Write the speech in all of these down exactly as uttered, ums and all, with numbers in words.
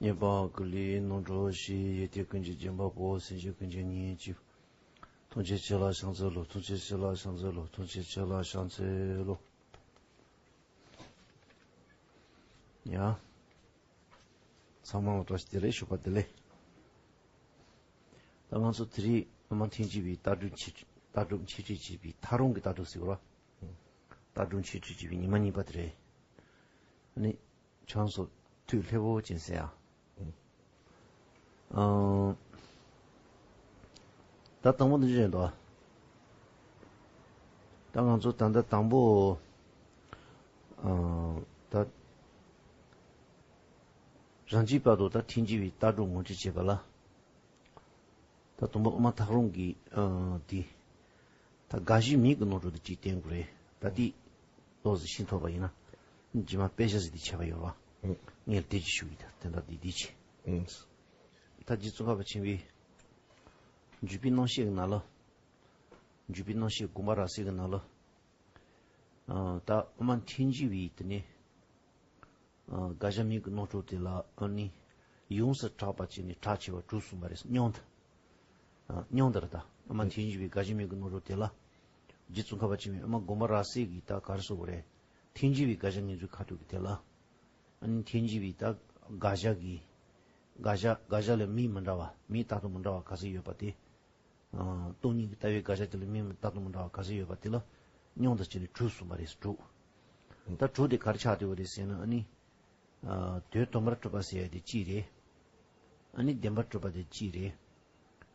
ཉེས་པ་ཀུན་ལས་ནོར་འཁྲུལ་ཞི། ཡོན་ཏན་ཀུན་གྱི་སྦྱིན་པ་པོ། སེམས་ཅན་ཀུན་གྱི་གཉེན་གཅིག་ཐམས་ཅད་ཁྱེད་ལ་ཕྱག་འཚལ་ལོ། ཐམས་ཅད་ཁྱེད་ལ་ཕྱག་འཚལ་ལོ། ཐམས་ཅད་ཁྱེད་ལ་ཕྱག་འཚལ་ལོ། ཡ། ཚང་མ་ལ་བཀྲ་ཤིས་བདེ་ལེགས། ཞོགས་པ་བདེ་ལེགས། ད་ང་ཚོ་དེ་རིང་ཨ་མ་ཐེངས་གཅིག་པའི་ལྟ་གྲུབ་འཆད་ཁྲིད། ལྟ་གྲུབ་འཆད་ཁྲིད་བྱེད་པའི་ཐག་རིང་གི་ལྟ་གྲུབ་ཟེར་བ། ལྟ་གྲུབ་འཆད་ཁྲིད་བྱེད་པའི་ཉི་མ་གཉིས་པ་དེ་རེད། ཨ་ནི། ཁྱེད་རང་ཚོ་ཐུགས་ལྷོད་པོ་བྱས་ཟེར་ཡ། ཨང་། ད་དང་པོ་འདི་བརྗོད་འདུག་ད་ང་ཚོ་ད་ལྟ་དང་པོ། ཨང་། ད་རང་རྒྱུད་བར་དུ་ད་ཐེངས་གཅིག་པའི་ལྟ་གྲུབ་ངོ་སྤྲོད་བྱེད་པ་ལ། ད་དང་པོ་ཨ་མ་ཐག་རིང་གི་ཨང་། འདི། ད་དགའ་བཞི་མིག་གི་ནོར་འཁྲུལ་དེ་གཅིག་བསྟན་དགོས་རེད། ད་འདི་ཏོག་ཙམ་ཤེས་ཐུབ་པ་ཡིན་ན། རྗེས་མ་དཔེ་ཆ་ཟིག་དེ་ཆད་པ་ཡོད་རེད་བ། ངས་དེ་ཅིག་ཞུ་གི། ད་དེ་འདྲ་འདི་འདི་ཅིག་ད་རྗེ་ཙོང་ཁ་པ་ཆེན་པོའི་འཇུག་པའི་རྣམ་བཤད་ཀྱི་ནང་ལ། འཇུག་པའི་རྣམ་བཤད་དགོངས་པ་རབ་གསལ་གྱི་ནང་ལ། ཨ། ད་ཨ་མ་ཐེངས་གཅིག་པའི་དེ་ནས། ཨ། དགའ་བཞི་མིག་གི་ནོར་འཁྲུལ་དེ་ལ་ཨ་ནི། ཡོངས་སུ་གྲགས་པ་བྱས་ནས་གྲགས་ཆེ་བ་དྲུག་གསུངས་པ་རེད། སྙིང་དུ། ཨ། སྙིང་དུ་རེད། ད་ཨ་མ་ཐེངས་གཅིག་པའི་དགའ་བཞི་མིག་གི་ནོར་འཁྲུལ་དེ་ལ། རྗེ་ཙོང་ཁ་པ་ཆེན་པོའི་ཨ་མ་དགོངས་པ་རབ་གསལ་གྱི་ད་ག་རེ་ཟེར་དགོས་རེད། ཐེངས་གཅིག་པའི་དགག་བྱ་ངེས་ཚུལ་ཁ་ཐུག་གི་དེ་ལ། ཨ་ནི་ཐེངས་གཅིག་པའི་ད་དགག་བྱ་གི། དགག་བྱ་དགག་བྱ་ལ་མིང་མི་འདྲ་བ། མིང་ལྟ་སྟངས་མི་འདྲ་བ་ག་ཚོད་ཡོད་པ་དེ། ཨ། སྟོང་ཉིད་ཀྱི་ལྟ་བའི་དགག་བྱ་དེ་ལ་མིང་ལྟ་སྟངས་མི་འདྲ་བ་ག་ཚོད་ཡོད་པ་དེ་ལ། སྙིང་དུ་བྱས་ནས་དྲུག་གསུངས་པ་རེད། དྲུག་ད་དྲུག་དེ་ག་རེ་ཆགས་བསྡད་པ་རེད་ཟེར་ན། ཨ་ནི། ཨ། དོན་དམ་པར་གྲུབ་པ་ཟེར་ཡ་དེ་གཅིག་རེད། ཨ་ནི་བདེན་པར་གྲུབ་པ་དེ་གཅིག་རེད།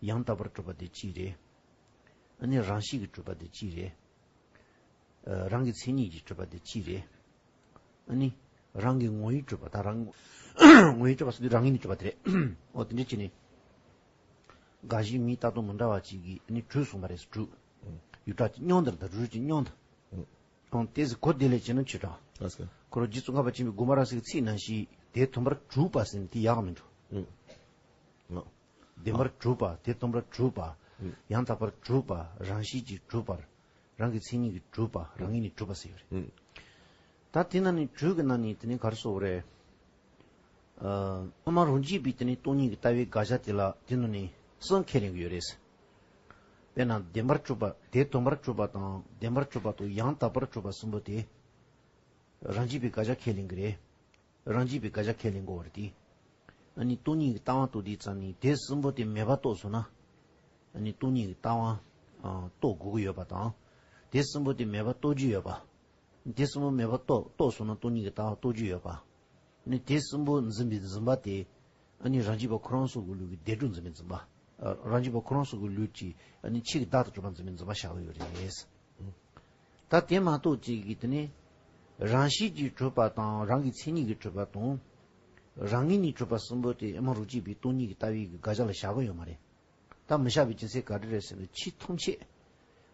ཡང་དག་པར་གྲུབ་པ་དེ་གཅིག་རེད། ཨ་ནི་རང་བཞིན་གྱིས་གྲུབ་པ་དེ་གཅིག་རེད། ཨ། རང་གི་མཚན་ཉིད་ཀྱིས་གྲུབ་པ་དེ་གཅིག་རེད། ཨ་ནི། རང་གི་ངོ་བོས་གྲུབ་པ། ད་རང་ངོ་བོས་གྲུབ་པ་ཟེར་དུས་རང་ངོས་ནས་གྲུབ་པ་དེ་རེད། འོ་དེ་འདྲ་བྱས་ནས། དགག་གཞི་མིང་ལྟ་སྟངས་མི་འདྲ་བ་གཅིག་གིས་ཨ་ནི་དྲུག་གསུངས་པ་རེད། དྲུག་ཡུལ་གྲགས་ཀྱི་སྙིང་དུ་རེད། ད་རུས་ཀྱི་སྙིང་དུ། ཨང་། དེ་ཟེར་གོ་བདེ་ལེགས་བྱས་ན་ཆོས་གྲགས། ལགས་སོ། ཁོ་རང་རྗེ་ཙོང་ཁ་པ་ཆེན་པོའི་དགོངས་པ་རབ་གསལ་གྱི་ཚིག་ནང་བཞིན་དེ་དོན་པར་གྲུབ་པ་ཟེར་ནས་དེ་ཡག་མི་འདུག་ཨང་། བདེན་པར་གྲུབ་པ། དེ་དོན་པར་གྲུབ་པ། ཨང་། ཡང་དག་པར་གྲུབ་པ། རང་བཞིན་གྱིས་གྲུབ་པ། རང་གི་མཚན་ཉིད་ཀྱིས་གྲུབ་པ། རང་ངོས་ནས་གྲུབ་པ་ཟེར་ཡོད་རེད། ཨང་། ད་དེ་ནང་ནས་དྲུག་གི་ནང་ནས་དེ་ནས་ག་རེ་ཟེར་དགོས་རེད། ཨ། ཨ་མ་རང་རྒྱུད་པའི་དེ་ནས་སྟོང་ཉིད་ཀྱི་ལྟ་བའི་དགག་བྱ་དེ་ལ་དེ་ནང་ནས་གསུམ་ཁས་ལེན་གྱི་ཡོད་རེད། དཔེར་ན་བདེན་པར་གྲུབ་པ། དེ་དོན་པར་གྲུབ་པ་དང་། བདེན་པར་གྲུབ་པ་དང་ཡང་དག་པར་གྲུབ་པ་གསུམ་པོ་དེ། རང་རྒྱུད་པའི་དགག་བྱ་ཁས་ལེན་གྱི་རེད། རང་རྒྱུད་པའི་དགག་བྱ་ཁས་ལེན་དགོས་པ་རེད་དེ། ཨ་ནི་སྟོང་ཉིད་ཀྱི་ལྟ་བ་རྟོགས་དུས་ཙམ་ནས་དེ་གསུམ་པོ་དེ་མེད་པ་རྟོགས་སོང་ན། ཨ་ནི་སྟོང་ཉིད་ཀྱི་ལྟ་བ། ཨ། རྟོགས་དགོས་ཀྱི་ཡོད་པ་དང་། དེ་གསུམ་པོ་དེ་མེད་པ་རྟོགས་རྒྱུ་ཡོད་པ། དེ་གསུམ་པོ་མེད་པ་རྟོགས་རྟོགས་སོང་ན་སྟོང་ཉིད་ཀྱི་ལྟ་བ་རྟོགས་རྒྱུ་ཡོད་པ། ནི་དེ་གསུམ་པོ་འཛིན་པའི་འཛིན་པ་དེ། ཨ་ནི་རང་རྒྱུད་པ་ཁོ་རང་ཚོ་གི་ལུགས་ཀྱི་བདེན་གྲུབ་འཛིན་པའི་འཛིན་པ། ཨ། རང་རྒྱུད་པ་ཁོ་རང་ཚོ་གི་ལུགས་ཀྱི་ཨ་ནི་ཆོས་ཀྱི་བདག་ཏུ་གྲུབ་པ་འཛིན་པའི་འཛིན་པ་བཞག་གི་ཡོད་རེད། ད་དེ་མ་གཏོགས་ཅིག་གིས་དེ་ནི། རང་བཞིན་གྱིས་གྲུབ་པ་དང་། རང་གི་མཚན་ཉིད་ཀྱིས་གྲུབ་པ་དང་། རང་ངོས་ནས་གྲུབ་པ་གསུམ་པོ་དེ་ཨ་མ་རང་རྒྱུད་པའི་སྟོང་ཉིད་ཀྱི་ལྟ་བའི་གི་དགག་བྱ་ལ་བཞག་གི་ཡོད་མ་རེད། ད་མི་བཞག་པའི་རྒྱུ་མཚན་ག་རེ་རེད་ཟེར་ན། ཆོས་ཐམས་ཅད་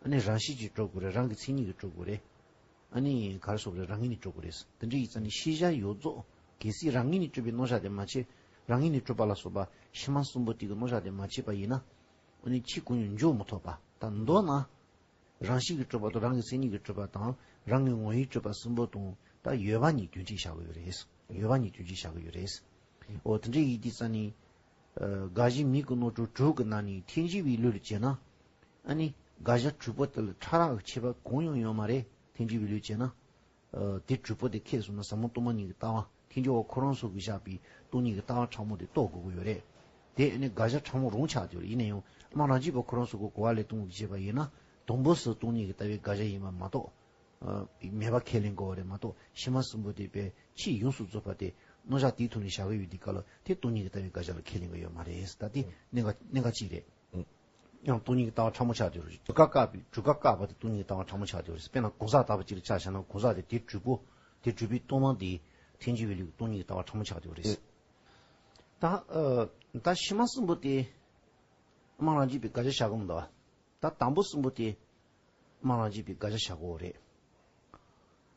ཨ་ནི་རང་བཞིན་གྱིས་གྲུབ་དགོས་རེད། རང་གི་མཚན་ཉིད་ཀྱིས་གྲུབ་དགོས་རེད། ཨ་ནི་ག་རེ་ཟེར་དགོས་རེད། རང་ངོས་ནས་གྲུབ་དགོས་རེད། དེ་འདྲ་ཡིན་ཙང་ནི་ཤེས་བྱ་ཡོངས་རྫོགས་གལ་སྲིད་རང་ངོས་ནས་གྲུབ་པའི་རྣམ་གཞག་དེ་མ་བྱས། རང་ངོས་ནས་གྲུབ་པ་ལ་སོགས་པ་ཕྱི་མ་གསུམ་པོ་དེ་གི་རྣམ་གཞག་དེ་མ་བྱས་པ་ཡིན་ན། ཨ་ནི་ཆོས་གང་ཡང་འཇོག་མི་ཐུབ་པ། ད་མདོར་ན། རང་བཞིན་གྱིས་གྲུབ་པ་དང་། རང་གི་མཚན་ཉིད་ཀྱིས་གྲུབ་པ་དང་། རང་གི་ངོ་བོས་གྲུབ་པ་གསུམ་པོ་དང་། ད་ཡོད་པ་ཉིད་དོན་གཅིག་བཞག་གི་ཡོད་རེད། ཡོད་པ་ཉིད་དོན་གཅིག་བཞག་གི་ཡོད་རེད། འོ་དེ་འདྲ་ཡིན་དུས་ཙང་ནི། ཨ། དགག་གཞི་མིང་གི་རྣམ་གྲངས་དྲུག་གི་ནང་ནས་ཐལ་འགྱུར་བའི་ལུགས་ལ་བྱས་ན། ཨ་ནི་དགག་བྱ་དྲུག་པོ་དེ་ལ་ཕྲ་རགས་ཀྱི་ཁྱད་པར་གང་ཡང་ཡོད་མ་རེད། ཐལ་འགྱུར་བའི་ལུགས་བྱས་ན། ཨ། དེ་དྲུག་པོ་དེ་ཁེགས་སོང་ན་ཟབ་མོ་སྟོང་པ་ཉིད་ཀྱི་ལྟ་བ། ཐལ་འགྱུར་བ་ཁོ་རང་ཚོ་གིས་བཞག་པའི་སྟོང་ཉིད་ཀྱི་ལྟ་བ་ཕྲ་མོ་དེ་རྟོགས་དགོས་ཀྱི་ཡོད་རེད། དེ་ཨ་ནི་དགག་བྱ་ཕྲ་མོ་རང་ཆགས་བསྡད་ཡོད་རེད། ཡིན་ན་ཡང་ཨ་མ་རང་རྒྱུད་པ་ཁོ་རང་ཚོ་གི་གོ་བ་ལེན་སྟངས་ཀྱིས་བྱས་པ་ཡིན་ན། དང་པོ་སུ་སྟོང་ཉིད་ཀྱི་ལྟ་བའི་དགག་བྱ་ཡིན་པ་མ་གཏོགས། ཨ། མེད་པ་ཁས་ལེན་དགོས་པ་རེད་མ་གཏོགས། ཕྱི་མ་གསུམ་པོ་དེ་དཔེ་ཆོས་ཡོངས་སུ་རྫོགས་པ་དེ་རྣམ་གཞག་དེའི་ཐོག་ནས་བཞག་གི་ཡོད་དུས་སྐབས་ལ་དེ་སྟོང་ཉིད་ཀྱི་ལྟ་བའི་དགག་བྱ་ལ་ཁས་ལེན་གྱི་ཡོད་མ་རེད། ད་དེ་གནད་འགག་གནད་འགག་གཅིག་རེད། ཡང་སྟོང་ཉིད་ཀྱི་ལྟ་བ་ཕྲ་མོ་ཆགས་བསྡད་ཡོད་རེད། དྲུག་པ་བཀག་པའི་དྲུག་པ་བཀག་པ་དེ་སྟོང་ཉིད་ཀྱི་ལྟ་བ་ཕྲ་མོ་ཆགས་བསྡད་ཡོད་རེད། དཔེར་ན་གང་ཟག་དག་པ་གཅིག་ལ་ཆ་བཞག་ན། གང་ཟག་དེ་དེ་དྲུག་པོ། དེ་དྲུག་པོའི་སྟོང་པ་དེ་ཐལ་འགྱུར་བའི་ལུགས་ཀྱི་སྟོང་ཉིད་ཀྱི་ལྟ་བ་ཕྲ་མོ་ཆགས་བསྡད་ཡོད་རེད། ད། ཨ། ད་ཕྱི་མ་གསུམ་པོ་དེ་ཨ་མ་རང་རྒྱུད་པའི་དགག་བྱ་བཞག་གི་མི་འདུག་པ། ད་དང་པོ་གསུམ་པོ་དེ་ཨ་མ་རང་རྒྱུད་པའི་དགག་བྱ་བཞག་གི་ཡོད་རེད།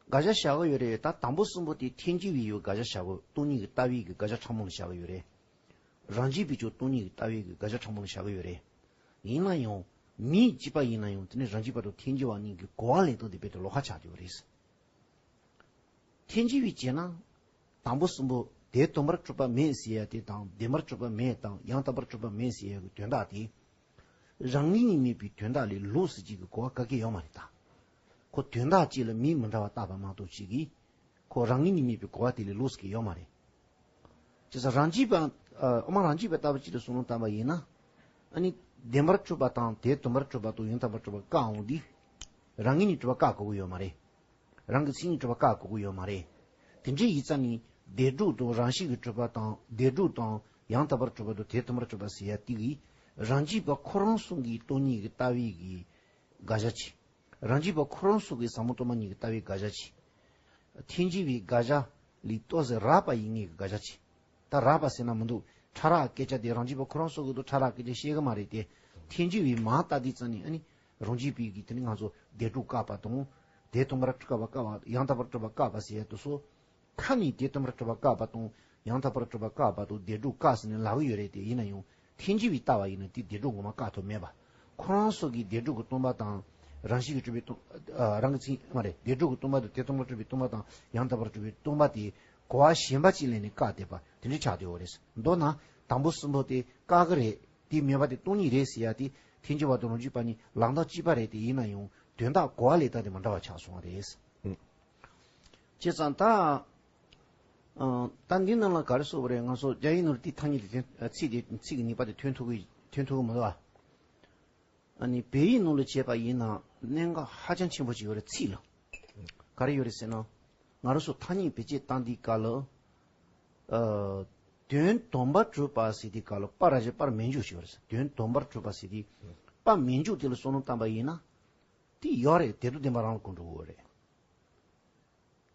དགག་བྱ་བཞག་གི་ཡོད་རེད། ད་དང་པོ་གསུམ་པོ་དེ་ཐལ་འགྱུར་བའི་ཡུལ་དགག་བྱ་བཞག་གི། སྟོང་ཉིད་ཀྱི་ལྟ་བའི་གི་དགག་བྱ་ཕྲ་མོ་ལ་བཞག་གི་ཡོད་རེད། རང་རྒྱུད་པའི་ཀྱང་སྟོང་ཉིད་ཀྱི་ལྟ་བའི་གི་དགག་བྱ་ཕྲ་མོ་ལ་བཞག་གི་ཡོད་རེད། ཡིན་ན་ཡང་མིང་གཅིག་པ་ཡིན་ན་ཡང་དེ་ནི་རང་རྒྱུད་པ་དང་ཐལ་འགྱུར་བ་གཉིས་ཀྱི་གོ་བ་ལེན་སྟངས་དེ་རྦད་དེ་ལོགས་ཀ་ཆགས་བསྡད་ཡོད་རེད། ཐལ་འགྱུར་བའི་བྱས་ན། དང་པོ་གསུམ་པོ་ དེ་སྟོན་པར་གྲུབ་པ་མེད་ཟེར་ཡ་དེ་དང་བདེན་པར་གྲུབ་པ་མེད་དང་ཡང་དག་པར་གྲུབ་པ་མེད་ཟེར་ཡ་གི་དོན་དག་དེ། རང་ཉིད་ནས་མེད་པའི་དོན་དག་ལས་ལོགས་སུ་ཅིག་གི་གོ་བ་ག་གེ་ཡོད་མ་རེད་ད། ཁོ་དོན་དག་ཅིག་ལ་མིང་མི་འདྲ་བ་བཏགས་པ་མ་གཏོགས་ཅིག་གིས། ཁོ་རང་ཉིད་ནས་མེད་པའི་གོ་བ་དེ་ལས་ལོགས་སུ་གི་ཡོད་མ་རེད། བྱས་ཙང་རང་རྒྱུད་པ། ཨ་དབུ་མ་རང་རྒྱུད་པ་ལྟ་བུ་ཅིག་ལ་བསམ་བློ་བཏང་པ་ཡིན་ན། ཨ་ནི་བདེན་པར་གྲུབ་པ་དང་དེ་སྟོན་པར་གྲུབ་པ་དང་ཡང་དག་པར་གྲུབ་པ་བཀག་འོང་དུས། རང་ངོས་ནས་གྲུབ་པ་བཀག་དགོས་ཀྱི་ཡོད་མ་རེད། རང་གི་མཚན་ཉིད་གྲུབ་པ་བཀག་དགོས་ཀྱི་ཡོད་མ་རེད། དེ་འདྲའི་ཡིན་ཙང་ནི་བདེན་གྲུབ་དང་རང་བཞིན་གྱིས་གྲུབ་པ་དང་བདེན་གྲུབ་དང་ཡང་དག་པར་གྲུབ་པ་དང་དེ་སྟོན་པར་གྲུབ་པ་ཟེར་ཡ་དེ་གིས་རང་རྒྱུད་པ་ཁོ་རང་གསུམ་གྱིས་སྟོང་ཉིད་ཀྱི་ལྟ་བའི་གི་དགག་བྱ་བྱེད། རང་རྒྱུད་པ་ཁོ་རང་གསུམ་གྱིས་ཟབ་མོ་སྟོང་པ་ཉིད་ཀྱི་ལྟ་བའི་དགག་བྱ་བྱེད། ཐལ་འགྱུར་བའི་དགག་བྱ་ལས་ཏོག་ཙམ་རགས་པ་ཡིན་ངེས་ཀྱི་དགག་བྱ་བྱེད། ད་རགས་པ་ཟེར་ན་མི་འདུག་ཕྲ་རགས་སྐད་ཆ་དེ་རང་རྒྱུད་པ་ཁོ་རང་གསུམ་གྱིས་ད་ཕྲ་རགས་སྐད་ཆ་བཤད་གི་མ་རེད་དེ། ཐལ་འགྱུར་བའི་མ་ལྟ་དུས་ཙམ་ནས་ཨ་ནི་རང་རྒྱུད་པའི་གི་དེ་ནི་ང་ཚོ་བདེན་གྲུབ་བཀག་པ་དང་། དེ་སྟོན་པར་གྲུབ་པ་བཀག་པ་ཡང་དག་པར་གྲུབ་པ་བཀག་པ་ཟེར་ཡ་དེ་ཚོ། ཁ་ནས་དེ་སྟོན་པར་གྲུབ་པ་བཀག་པ་དང་ཡང་དག་པར་གྲུབ་པ་བཀག་པ་དང་བདེན་གྲུབ་བཀག་ཟེར་ནས་ལབ་ཀྱི་ཡོད་རེད་དེ། ཡིན་ན་ཡང་ཐལ་འགྱུར་བའི་ལྟ་བ་ཡིན་ན་དེ་བདེན་གྲུབ་ངོ་མ་བཀག་ཐུབ་མེད་པ། ཁོ་རང་སོགས་ཀྱི་བདེན་གྲུབ་ཀྱི་སྟོང་པ་དང་རང་བཞིན་གྱིས་གྲུབ་པའི་སྟོང་། ཨ་རང་གི་མཚན་མ་རེད། བདེན་གྲུབ་ཀྱི་སྟོང་པ་དང་དེ་སྟོན་པར་གྲུབ་པའི་སྟོང་པ་དང་ཡང་དག་པར་གྲུབ་པའི་སྟོང་པ་དེ་གོ་བ་གཞན་པ་གཅིག་ལེན་ནས་བཀག་བསྡད་པ་དེ་འདྲ་ཆགས་བསྡད་ཡོད་རེད། མདོར་ན་དང་པོ་གསུམ་པོ་དེ་བཀག་གི་རེད། དེ་མེད་པ་དེ་སྟོང་ཉིད་རེད་ཟེར་ཡ་དེ་ཐལ་འགྱུར་བ་དང་རང་རྒྱུད་པ་གཉིས་ལག་ལེན་གཅིག་པ་རེད་དེ། ཡིན་ན་ཡང་དོན་དག་གོ་བ་ལས་ད་དེ་མི་འདྲ་བ་ཆགས་སོང་བ་རེད། ཨང་། བྱས་ཙང་ད། ཨ། ད་འདི་ནང་ལ་ག་རེ་ཟེར་དགོས་རེད། ང་ཚོ་རྒྱ་ཡིག་ནང་ལ་དེ་ཐ་སྙད་དེ་ཐོན། ཚིག་དེ་ཚིག་གི་ནུས་པ་དེ་ཐོན་ཐུབ་ཀྱི་ཐོན་ཐུབ་ཀྱི་མི་འདུག་ཨ། ཨ་ནི་བོད་ཡིག་ནང་ལ་བྱས་པ་ཡིན་ན་གནད་འགག་ཧ་ཅང་ཆེན་པོ་ཅིག་ཡོད་རེད། ཚིག་ལ། ག་རེ་ཡོད་རེད་ཟེར་ན། ང་རང་ཚོ་ཐ་སྙད་བེད་སྤྱོད་བཏང་དུས་སྐབས་ལ། ཨ། དོན་དམ་པར་གྲུབ་པ་ཟེར་དུས་སྐབས་ལ་པ་ར་བཞི་པར་མི་འཇུག་ཅིག་ཡོད་རེད། དོན་དམ་པར་གྲུབ་པ་ཟེར་དུས། པ་མི་འཇུག་དེ་ལ་བསམ་བློ་བཏང་པ་ཡིན་ན། དེ་ཡོད་རེད། དེ་དུ་བདེན་པ་རང་ལ་གོ་འགྲོ་གི་ཡོད་རེད།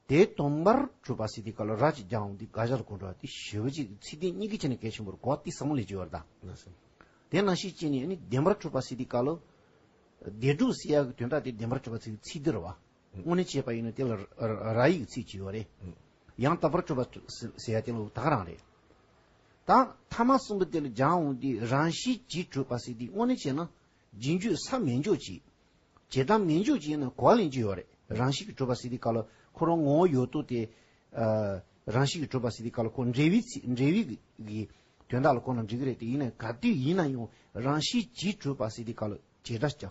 དེ་སྟོན་པར་གྲུབ་པ་ཟེར་དུས་སྐབས་ལ་ར་གཅིག་རྒྱག་འོང་དུས་དགག་བྱ་ལ་གོ་འགྲོ་བ་དེ་ཞེ་པོ་ཅིག་ཚིག་དོན་གཉིས་ཀའི་ཆ་ནས་གལ་ཆེན་པོ་རེད། གོ་བ་དེ་ཟབ་མོ་ལས་བརྗོད་པ་རེད་ད། ལགས་སོ། དེ་ནང་བཞིན་བྱས་ནས་ནི་བདེན་པར་གྲུབ་པ་ཟེར་དུས་སྐབས་ལ། བདེན་གྲུབ་ཟེར་ཡག་གི་དོན་དག་དེ་བདེན་པར་གྲུབ་པ་ཚིག་ཚིག་དེ་རེད་བ། དངོས་གནས་བྱས་པ་ཡིན་ན་དེ་ལ་ར་ར་ཡིག་ཚིག་ཅིག་ཡོད་རེད། ཡང་དག་པར་གྲུབ་པ་ཟེར་ཡ་དེ་ལ་ད་ག་རང་རེད། ད་ཐ་མ་གསུམ་པོ་དེ་ལ་སྦྱར་འོང་དུས་རང་བཞིན་གྱིས་གྲུབ་པ་ཟེར་དུས་དངོས་གནས་བྱས་ན། རྗེས་འཇུག་ས་མི་འཇོག་ཅིག་བྱེ་བྲག་མི་འཇོག་ཅིག་ཡིན་ན་གོ་བ་ལེན་རྒྱུ་ཡོད་རེད། རང་བཞིན་གྱིས་གྲུབ་པ་ཟེར་དུས་སྐབས་ལ་ཁོ་རང་ངོ་བོ་ཡོད་དོ་དེ། ཨ། རང་བཞིན་གྱིས་གྲུབ་པ་ཟེར་དུས་སྐབས་ལ་ཁོ་འབྲེལ་བའི་ཚིག་འབྲེལ་བའི་གི་གི་དོན་དག་ལ་གོ་ན་འགྲིག་གི་རེད་དེ། ཡིན་ན་ག་དུས་ཡིན་ན་ཡང་རང་བཞིན་གྱིས་གྲུབ་པ་ཟེར་དུས་སྐབས་ལ་བྱེ་བྲག་ཅིག་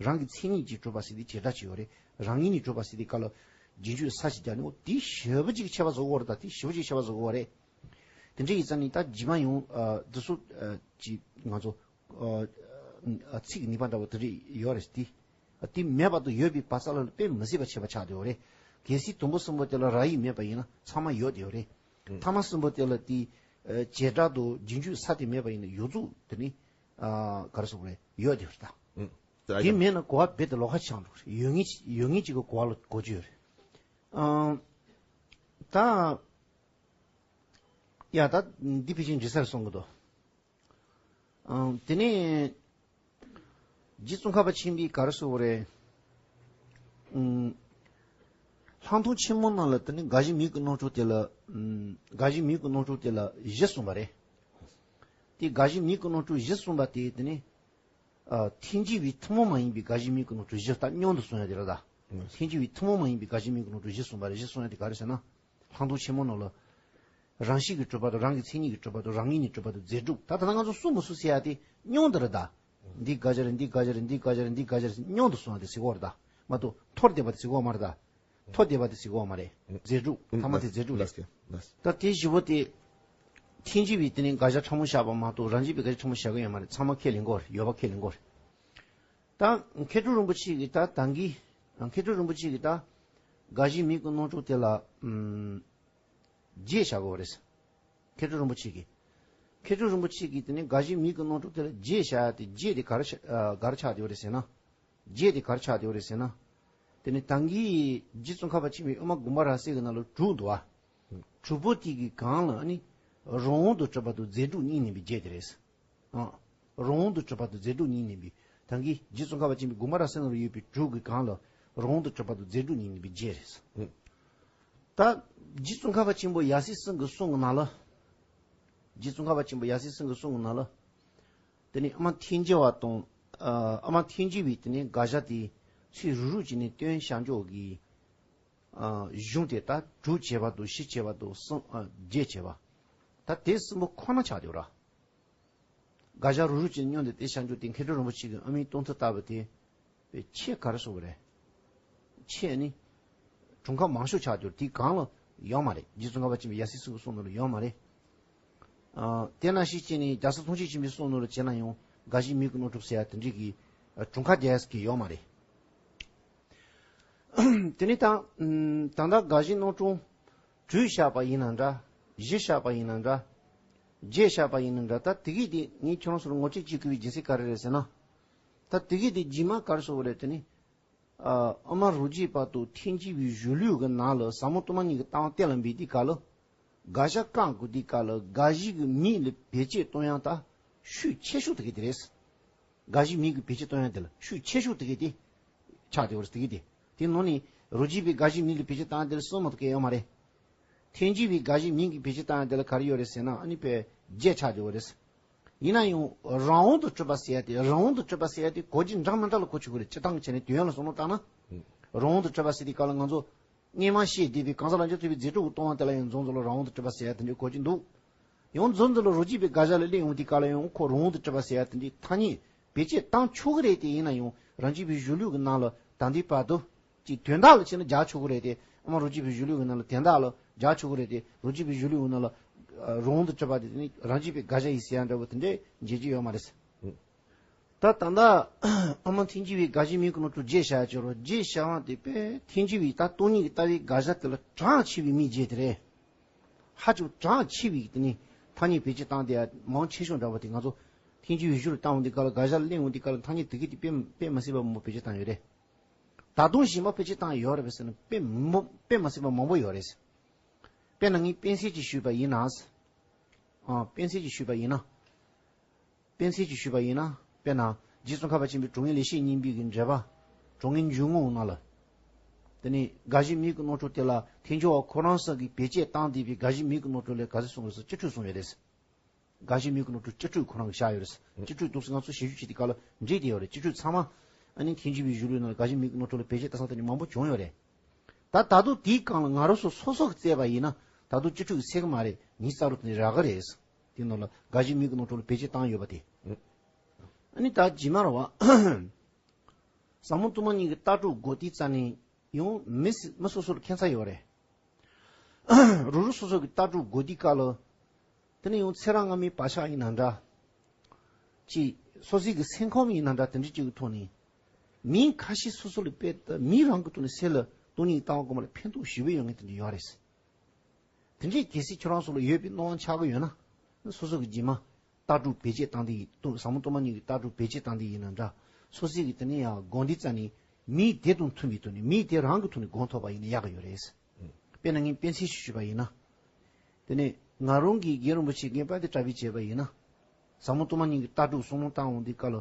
རེད། རང་གི་མཚན་ཉིད་ཀྱིས་གྲུབ་པ་ཟེར་དུས་བྱེ་བྲག་ཅིག་ཡོད་རེད། རང་ངོས་ནས་གྲུབ་པ་ཟེར་དུས་སྐབས་ལ་རྗེས་འཇུག་ས་ཞིག་རྒྱག་ནས་འོ་དེ་ཞེ་པོ་ཅིག་ཁྱད་པར་བཟོ་གི་ཡོད་རེད། ད་དེ་ཞེ་པོ་ཅིག་ཁྱད་པར་བཟོ་གི་ཡོད་རེད། དེ་འདྲ་ཡིན་ཙང་ནི་ད་རྗེས་མ་ཡང་། ཨ། འདི་ཚོ། ཨ། ཅིག་ང་ཚོ། ཨ། ཚིག་གི་ནུས་པ་འདྲ་བོ་དེ་འདྲ་ཡོད་རེད་དེ། ཨ། དེ་མེད་པ་དང་ཡོད་པའི་བར་ས་ལ་དཔེ་མི་སྲིད་པ་ཁྱད་པར་ཆགས་བསྡད་ཡོད་རེད། གལ་སྲིད་དང་པོ་གསུམ་པོ་དེ་ལ་ར་ཡིག་མེད་པ་ཡིན་ན་ཚང་མ་ཡོད་བསྡད་ཡོད་རེད། ཨང་། ཐ་མ་གསུམ་པོ་དེ་ལ་དེ། ཨ། བྱེ་བྲག་ཏུ་རྗེས་འཇུག་ས་དེ་མེད་པ་ཡིན་ན་ཡོངས་རྫོགས་དེ་ནི། ཨ། ག་རེ་ཟེར་དགོས་རེད། ཡོད་བསྡད་ཡོད་རེད་ད། ཨང་། དེ་མེད་ན་གོ་བ་རྦད་དེ་ལོགས་ཀ་ཆགས་འགྲོ་གི་རེད། ཡོད་ངེས་ཡོད་ངེས་ཅིག་གི་གོ་བ་ལ་གོ་རྒྱུ་ཡོད་རེད། ཨང་། ད། ཡ་ད་འདི་ཕལ་ཆེར་འགྲིག་ས་རེད་བསམ་གི་འདུག་ཨང་། དེ་ནས་རྗེ་ཙོང་ཁ་པ་ཆེན་པོས་ག་རེ་ཟེར་བ་རེད། ཨང་། ལྷག་མཐོང་ཆེན་མོ་ནང་ལ་དེ་ནི་དགག་གཞི་མིང་གི་རྣམ་གྲངས་དེ་ལ། ཨང་། དགག་གཞི་མིང་གི་རྣམ་གྲངས་དེ་ལ་བཞི་གསུངས་པ་རེད། དེ་དགག་གཞི་མིང་གི་རྣམ་གྲངས་བཞི་གསུངས་པ་དེ་དེ་ནི། ཨ། ཐལ་འགྱུར་བའི་ཐུན་མོང་མ་ཡིན་པའི་དགག་གཞི་མིང་གི་རྣམ་གྲངས་བཞི་ད་མཉམ་དུ་གསུངས་ཡ་དེ་རེད་ད། ཨང་། ཐལ་འགྱུར་བའི་ཐུན་མོང་མ་ཡིན་པའི་དགག་གཞི་མིང་གི་རྣམ་གྲངས་བཞི་གསུངས་པ་རེད། བཞི་གསུངས་ཡ་དེ་ག་རེ་ཟེར་ན། ལྷག་མཐོང་ཆེན་མོ་ནང་ལ། རང་བཞིན་གྱིས་གྲུབ་པ་དང་རང་གི་མཚན་ཉིད་ཀྱིས་གྲུབ་པ་དང་རང་ངོས་ནས་གྲུབ་པ་དང་རྫས་གྲུབ་ད་ལྟ་ང་ཚོ་གསུམ་མི་གསུམ་ཟེར་ཡ་དེ་མཉམ་དུ་རེད་ད། འདི་དགག་བྱ་རེད། འདི་དགག་བྱ་རེད། འདི་དགག་བྱ་རེད། འདི་དགག་བྱ་རེད་ཟེར་མཉམ་དུ་གསུངས་ཡ་དེ་ཟེར་གོ་རེད་ད། མ་གཏོགས་འཐོར་བསྡད་པ་དེ་ཟེར་གོ་མ་རེད་ད། འཐོར་བསྡད་པ་དེ་ཟེར་གོ་མ་རེད། རྫས་གྲུབ་ཐ་མ་དེ་རྫས་གྲུབ་རེད། ལགས་སོ། ལགས་སོ། ད་དེ་བཞི་པོ་དེ། ཐལ་འགྱུར་བའི་དེ་ནི་དགག་བྱ་ཕྲ་མོ་བཞག་པ་མ་གཏོགས་རང་རྒྱུད་པའི་དགག་བྱ་ཕྲ་མོ་བཞག་གི་ཡོད་མ་རེད། ཚང་མ་ཁས་ལེན་གོ་རེད། ཡོད་པ་ཁས་ལེན་གོ་རེད། ད་མཁས་གྲུབ་རིན་པོ་ཆེ་གིས་ད་ད་གིན། མཁས་གྲུབ་རིན་པོ་ཆེ་གིས་ད། དགག་གཞི་མིང་གི་རྣམ་གྲངས་དེ་ལ། ཨམ། བརྒྱད་བཞག་གོ་རེད། མཁས་གྲུབ་རིན་པོ་ཆེ་གིས། མཁས་གྲུབ་རིན་པོ་ཆེ་གིས་དེ་ནི་དགག་གཞི་མིང་གི་རྣམ་གྲངས་དེ་ལ་བརྒྱད་བཞག་ཡ་དེ་བརྒྱད་དེ་ག་རེ་ཆ་ཨ། ག་རེ་ཆགས་བསྡད་ཡོད་རེད་ཟེར་ན། བརྒྱད་དེ་ག་རེ་ཆགས་བསྡད་ཡོད་རེད་ཟེར་ན། དེ་ནི་ད་གིན་རྗེ་ཙོང་ཁ་པ་ཆེན་པོའི་དབུ་མ་དགོངས་པ་རབ་གསལ་གྱི་ནང་ལ་དྲུག་འདུག་བ། དྲུག་པོ་དེ་གི་སྒང་ལ་ནི། རང་དབང་དུ་གྲུབ་པ་དང་རྫས་གྲུབ་གཉིས་ལེན་པའི་བརྒྱད་དེ་རེད། ཨ། རང་དབང་དུ་གྲུབ་པ་དང་རྫས་གྲུབ་གཉིས་ལེན་པའི། ད་གིན་རྗེ་ཙོང་ཁ་པ་ཆེན་པོའི་དགོངས་པ་རབ་གསལ་ནང་ལ་ཡོད་པའི་དྲུག་གི་སྒང་ལ་རང་དབང་དུ་གྲུབ་པ་དང་རྫས་གྲུབ་གཉིས་ལེན་པའི་བརྒྱད་རེད། ད་རྗེ་ཙོང་ཁ་པ་ཆེན་པོ་ཡབ་སྲས་གསུམ་གྱི་གསུང་གི་ནང་ལ། རྗེ་ཙོང་ཁ་པ་ཆེན་པོ་ཡབ་སྲས་གསུམ་གྱི་གསུང་གི་ནང་ལ། དེ་ནི་དབུ་མ་ཐལ་འགྱུར་བ་དང་། ཨ། དབུ་མ་ཐལ་འགྱུར་བའི་དེ་ནི་དགག་བྱ་དེ་ཚུལ་རིགས་རུས་ཀྱི་ནི་སྟོན་བྱ་འཇོག་གི། ཨ། གཞུང་དེ་ད་དྲུག་བྱས་པ་དང་བཞི་བྱས་པ་དང་གསུམ། ཨ། བརྒྱད་བྱས་པ། ད་དེ་གསུམ་པོ་ཁོ་ན་ཆགས་བསྡད་ཡོད་ར། དགག་བཞག་རུག་རུག་ཅིག་སྙོམས་ཏེ་དེ་བཞག་རྒྱུ་དེ་མཁས་གྲུབ་རིན་པོ་ཆེ་གི་དབུ་མའི་སྟོང་ཐུན་ལྟ་བུ་དེ། པའི་ཆེད་ག་རེ་ཟེར་དགོས་རེད། ཆེད་ནི། གྲངས་ཀ་མང་ཤོས་ཆགས་ཡོད་དེ་གང་ལ་ཡོད་མ་རེད། རྗེ་ཙོང་ཁ་པ་ཆེན་པོའི་ཡབ་སྲས་གསུམ་གྱི་གསུང་ནང་ལ་ཡོད་མ་རེད། ཨ། དེ་ནང་བཞིན་བྱས་ནས་རྒྱལ་སྲས་ཐུགས་རྗེ་ཆེན་པོའི་གསུང་ནང་ལ་བྱས་ན་ཡང་དགག་བཞག་མིང་གི་རྣམ་གྲངས་ཟེར་ཡ་དེ་འདྲའི་གི་གྲངས་ཀ་རྒྱག་ཡ་ཟེར་གི་ཡོད་མ་རེད། དེ་ནི་ད་ད་ལྟ་དགག་བཞག་རྣམ་གྲངས་དྲུག་བཞག་པ་ཡིན་ན་འདྲ། བཞི་བཞག་པ་ཡིན་ན་འདྲ། བརྒྱད་བཞག་པ་ཡིན་ན་འདྲ། ད་དེ་གི་དེ་ངས་ཁྱེད་རང་ཚོར་ངོ་སྤྲོད་བྱེད་དགོས་པའི་རྒྱུ་མཚན་ག་རེ་རེད་ཟེར་ན། ད་དེ་གི་དེ་རྗེས་མ་ག་རེ་ཟེར་དགོས་རེད་དེ་ནི། ཨ། དབུ་མ་རྡོ་རྗེ་བར་དུ་ཐལ་འགྱུར་བའི་གཞུང་ལུགས་ཀྱི་ནང་ལ་ཟབ་མོ་སྟོང་པ་ཉིད་ཀྱི་ལྟ་བ་གཏན་ལ་འབེབས་དུས་སྐབས་ལ། དགག་བཞག་བཀག་དགོས་དུས་སྐབས་ལ་དགག་གཞི་གི་མིང་ལ་བེད་སྤྱོད་གཏོང་ཡག་ད་ཤུགས་ཆེ་ཤོས་དེ་གི་དེ་རེད། དགག་གཞི་མིང་གི་བེད་སྤྱོད་གཏོང་ཡག་དེ་ལ་ཤུགས་ཆེ་ཤོས་དེ་གི་དེ་ཆགས་བསྡད་ཡོད་རེད། དེ་གི་དེ་དེ་ནང་ནས་རྡོ་རྗེ་བའི་དགག་གཞི་མིང་ལ་བེད་སྤྱོད་བཏང་ཡག་དེ་ལ་གསུམ་མ་གཏོགས་གང་ཡང་ཡོད་མ་རེད། ཐལ་འགྱུར་བའི་དགག་གཞི་མིང་གི་བེད་སྤྱོད་བཏང་ཡག་དེ་ལ་ག་རེ་ཡོད་རེད་ཟེར་ན། ཨ་ནི་པའི་བརྒྱད་ཆགས་བསྡད་ཡོད་རེད། ཡིན་ན་ཡང་རང་དབང་དུ་གྲུབ་པ་ཟེར་ཡ་དེ། རང་དབང་དུ་གྲུབ་པ་ཟེར་ཡ་དེ་གོ་རྒྱུ་འདྲ་མི་འདྲ་ལ་གོ་ཆོག་གི་རེད། སྤྱིར་བཏང་གི་བྱས་ནས་དོན་ཡོད་ལ་བསམ་བློ་བཏང་ན། རང་དབང་དུ་གྲུབ་པ་ཟེར་དུས་སྐབས་ལ་ང་ཚོ་སྔོན་མ་བཤད་བསྡད་པའི་གང་ཟག་ལམ་གྱི་ཐོབ་པའི་རྫས་གྲུབ་ཀྱི་སྟོང་པ་དེ་ལ་ཡང་མཚམས་མཚམས་ལ་རང་དབང་དུ་གྲུབ་པ་ཟེར་ཡ་དེ་འདྲའི་གོ་རྒྱུ་འདུག། ཡང་མཚམས་མཚམས་ལ་རྡོ་རྗེ་བའི་དགག་བཞག་ལ་གླེང་ཡོང་དུས་སྐབས་ལ་ཡང་ཁོ་རང་དབང་དུ་གྲུབ་པ་ཟེར་ཡ་དེ་འདྲའི་ཐ་སྙད་བེད་སྤྱོད་བཏང་ཆོག་གི་རེད་དེ། ཡིན་ན་ཡང་རང་རྒྱུད་པའི་གཞུང་ལུགས་ཀྱི་ནང་ལ་ད་ལྟའི་བར་དུ། ཅིག་དོན་དག་ལ་བྱས་ན་རྒྱག་ཆོག་གི་རེད་དེ། ཨ་མ་རྡོ་རྗེ་བའི་གཞུང་ལུགས་ཀྱི་ནང་ལ་དོན་དག་ལ་རྒྱག་ཆོག་གི་རེད་དེ། རྡོ་རྗེ་བའི་གཞུང་ལུགས་ཀྱི་ནང་ལ་ཨ་རང་དབང་དུ་གྲུབ་པ་དེ་ནི་རང་རྒྱུད་པའི་དགག་བཞག་ཡིན་ཟེར་ཡ་འདྲ་བོ་དེ་འདྲས་འཇལ་རྒྱུ་ཡོད་མ་རེད། ད་ད་ལྟ་ཨ་མ་ཐལ་འགྱུར་བའི་དགག་གཞི་མིང་གི་ནང་དུ་བརྒྱད་བཞག་ཡ་ཅིག་ཡོད་རེད། བརྒྱད་བཞག་པ་དེ་དཔེ་ཐལ་འགྱུར་བའི་ད་སྟོང་ཉིད་ཀྱི་ལྟ་བའི་དགག་བཞག་དེ་ལ་གྲགས་ཆེ་བའི་མིང་བརྒྱད་དེ་རེད། ཧ་ཅང་གྲགས་ཆེ་བའི་དེ་ནི་ཐ་སྙད་བེད་སྤྱོད་བཏང་དེ་མང་ཆེ་ཤོས་འདྲ་བོ་དེ་ང་ཚོ་ཐལ་འགྱུར་བའི་གཞུང་ལ་བཏང་འོང་དུས་སྐབས་ལ། དགག་བཞག་ལ་གླེང་འོང་དུས་སྐབས་ལ་ཐ་སྙད་དེ་གི་དེ་དཔེ་དཔེ་མི་སྲིད་པ་མང་པོ་བེད་སྤྱོད་བཏང་ཡོད་རེད། ད་དུང་གཞན་པ་བེད་སྤྱོད་བཏང་ཡོད་རེད་པས་ཟེར་ན། དཔེ་མོ་དཔེ་མ་སྲིད་པ་མང་པོ་ཡོད་རེད། དཔེར་ན་ངས་དཔེ་མཚོན་ཅིག་ཞུས་པ་ཡིན་ན། ཨ། དཔེ་མཚོན་ཅིག་ཞུས་པ་ཡིན་ན། དཔེ་མཚོན་ཅིག་ཞུས་པ་ཡིན་ན། དཔེར་ན་རྗེ་ཙོང་ཁ་པ་ཆེན་པོའི་གྲོང་ངེས་ལེགས་བཤད་སྙིང་པོའི་གི་འགྲེལ་པ། གྲོང་ངེས་འཇུག་ངོགས་ནང་ལ། དེ་ནས་དགག་གཞི་མིང་གི་རྣམ་གྲངས་དེ་ལ་ཐལ་འགྱུར་བ་ཁོ་རང་ས་གིས་བེད་སྤྱོད་བཏང་བསྡད་པའི་དགག་གཞི་མིང་གི་རྣམ་གྲངས་ལ་ག་ཚོད་གསུངས་རེད་ཟེར། བཅུ་དྲུག་གསུངས་ཡོད་རེད། དགག་གཞི་མིང་གི་རྣམ་གྲངས་བཅུ་དྲུག་ཁོ་རང་གིས་བཞག་ཡོད་རེད། བཅུ་དྲུག་འདུག་ཟེར། ང་ཚོ་ཞིབ་འཇུག་བྱེད་དུས་སྐབས་ལ་འགྲིག་བསྡད་ཡོད་རེད། བཅུ་དྲུག་ཚང་མ་ཨ་ནི་ཐལ་འགྱུར་བའི་གཞུང་ལུགས་ནང་ལ་དགག་གཞི་མིང་གི་རྣམ་གྲངས་ལ་བེད་སྤྱོད་བཏང་ས་དེ་འདྲ་མང་པོ་བྱུང་ཡོད་རེད། ད་ད་དུང་དེའི་སྒང་ལ་ང་རང་ཚོ་སོ་སོ་གིས་བཙལ་བ་ཡིན་ན་ད་དུང་བཅུ་དྲུག་གི་ཚད་གི་མ་རེད། ཉི་ཤུ་རྩ་དྲུག་དེ་རག་གི་རེད། དེའི་ནང་ལ་དགག་གཞི་མིང་གི་རྣམ་གྲངས་ལ་བེད་སྤྱོད་བཏང་ཡོད་པ་དེ། ཨ་ནི་ད་རྗེས་མ་རེད་བ། ཟབ་མོ་སྟོང་པ་ཉིད་ཀྱི་ལྟ་གྲུབ་དགོས་དུས་ཙ་ནས། ཡང་མི་སི་མི་སོ་སོར་ཁྱད་མཚར་ཡོད་རེད། རང་རང་སོ་སོ་གི་ལྟ་གྲུབ་དགོས་དུས་སྐབས་ལ། དེ་ནས་ཡང་ཚེ་རབས་སྔ་མའི་བག་ཆགས་ཡིན་ན་འདྲ། ཅིག་སོ་སོའི་གི་སེམས་ཁམས་ཡིན་ན་འདྲ། དེ་འདྲ་ཅིག་གི་ཐོག་ནས། མིང་ཁ་ཤས་སོ་སོ་ལ་དཔེ་ལྟ་མིང་རང་གི་ཐོག་ནས་སེམས་ལ་སྟོང་ཉིད་ཀྱི་ལྟ་བ་སྒོམ་པ་ལ་ཕན་ཐོགས་ཞེ་པོ་ཡོད་མཁན་དེ་འདྲ་ཡོད་རེད། དེ་འདྲའི་གལ་སྲིད་ཁྱོད་རང་ཚོ་ལ་ཡོད་པའི་སྣང་བ་ཆགས་ཀྱི་ཡོད་ན། སོ་སོ་གི་རྗེས་མ་ལྟ་གྲུབ་བེད་སྤྱོད་བཏང་དེ་ཡིན། ཟབ་མོ་སྟོང་པ་ཉིད་ཀྱི་ལྟ་གྲུབ་བེད་སྤྱོད་བཏང་དེ་ཡིན་ན་འདྲ། སོ་སོའི་གི་དེ་ནས་ཡང་དགོངས་དུས་ཙ་ནས་མིང་དེ་དང་མཐུན་པའི་ཐོག་ནས། མིང་དེ་རང་གི་ཐོག་ནས་དགོངས་ཐུབ་པ་ཡིན་ན་ཡག་གི་ཡོད་རེད། དཔེར་ན་ངས་དཔེ་མཚོན་ཞིག་ཞུས་པ་ཡིན་ན། དེ་ནས་ང་རང་གིས་རྒན་རིན་པོ་ཆེ་རྒན་དཔལ་ལྡན་གྲགས་པས་བྱས་པ་ཡིན་ན། ཟབ་མོ་སྟོང་པ་ཉིད་ཀྱི་ལྟ་གྲུབ་གསུང་ལུང་བཏང་འོང་དུས་སྐབས་ལ།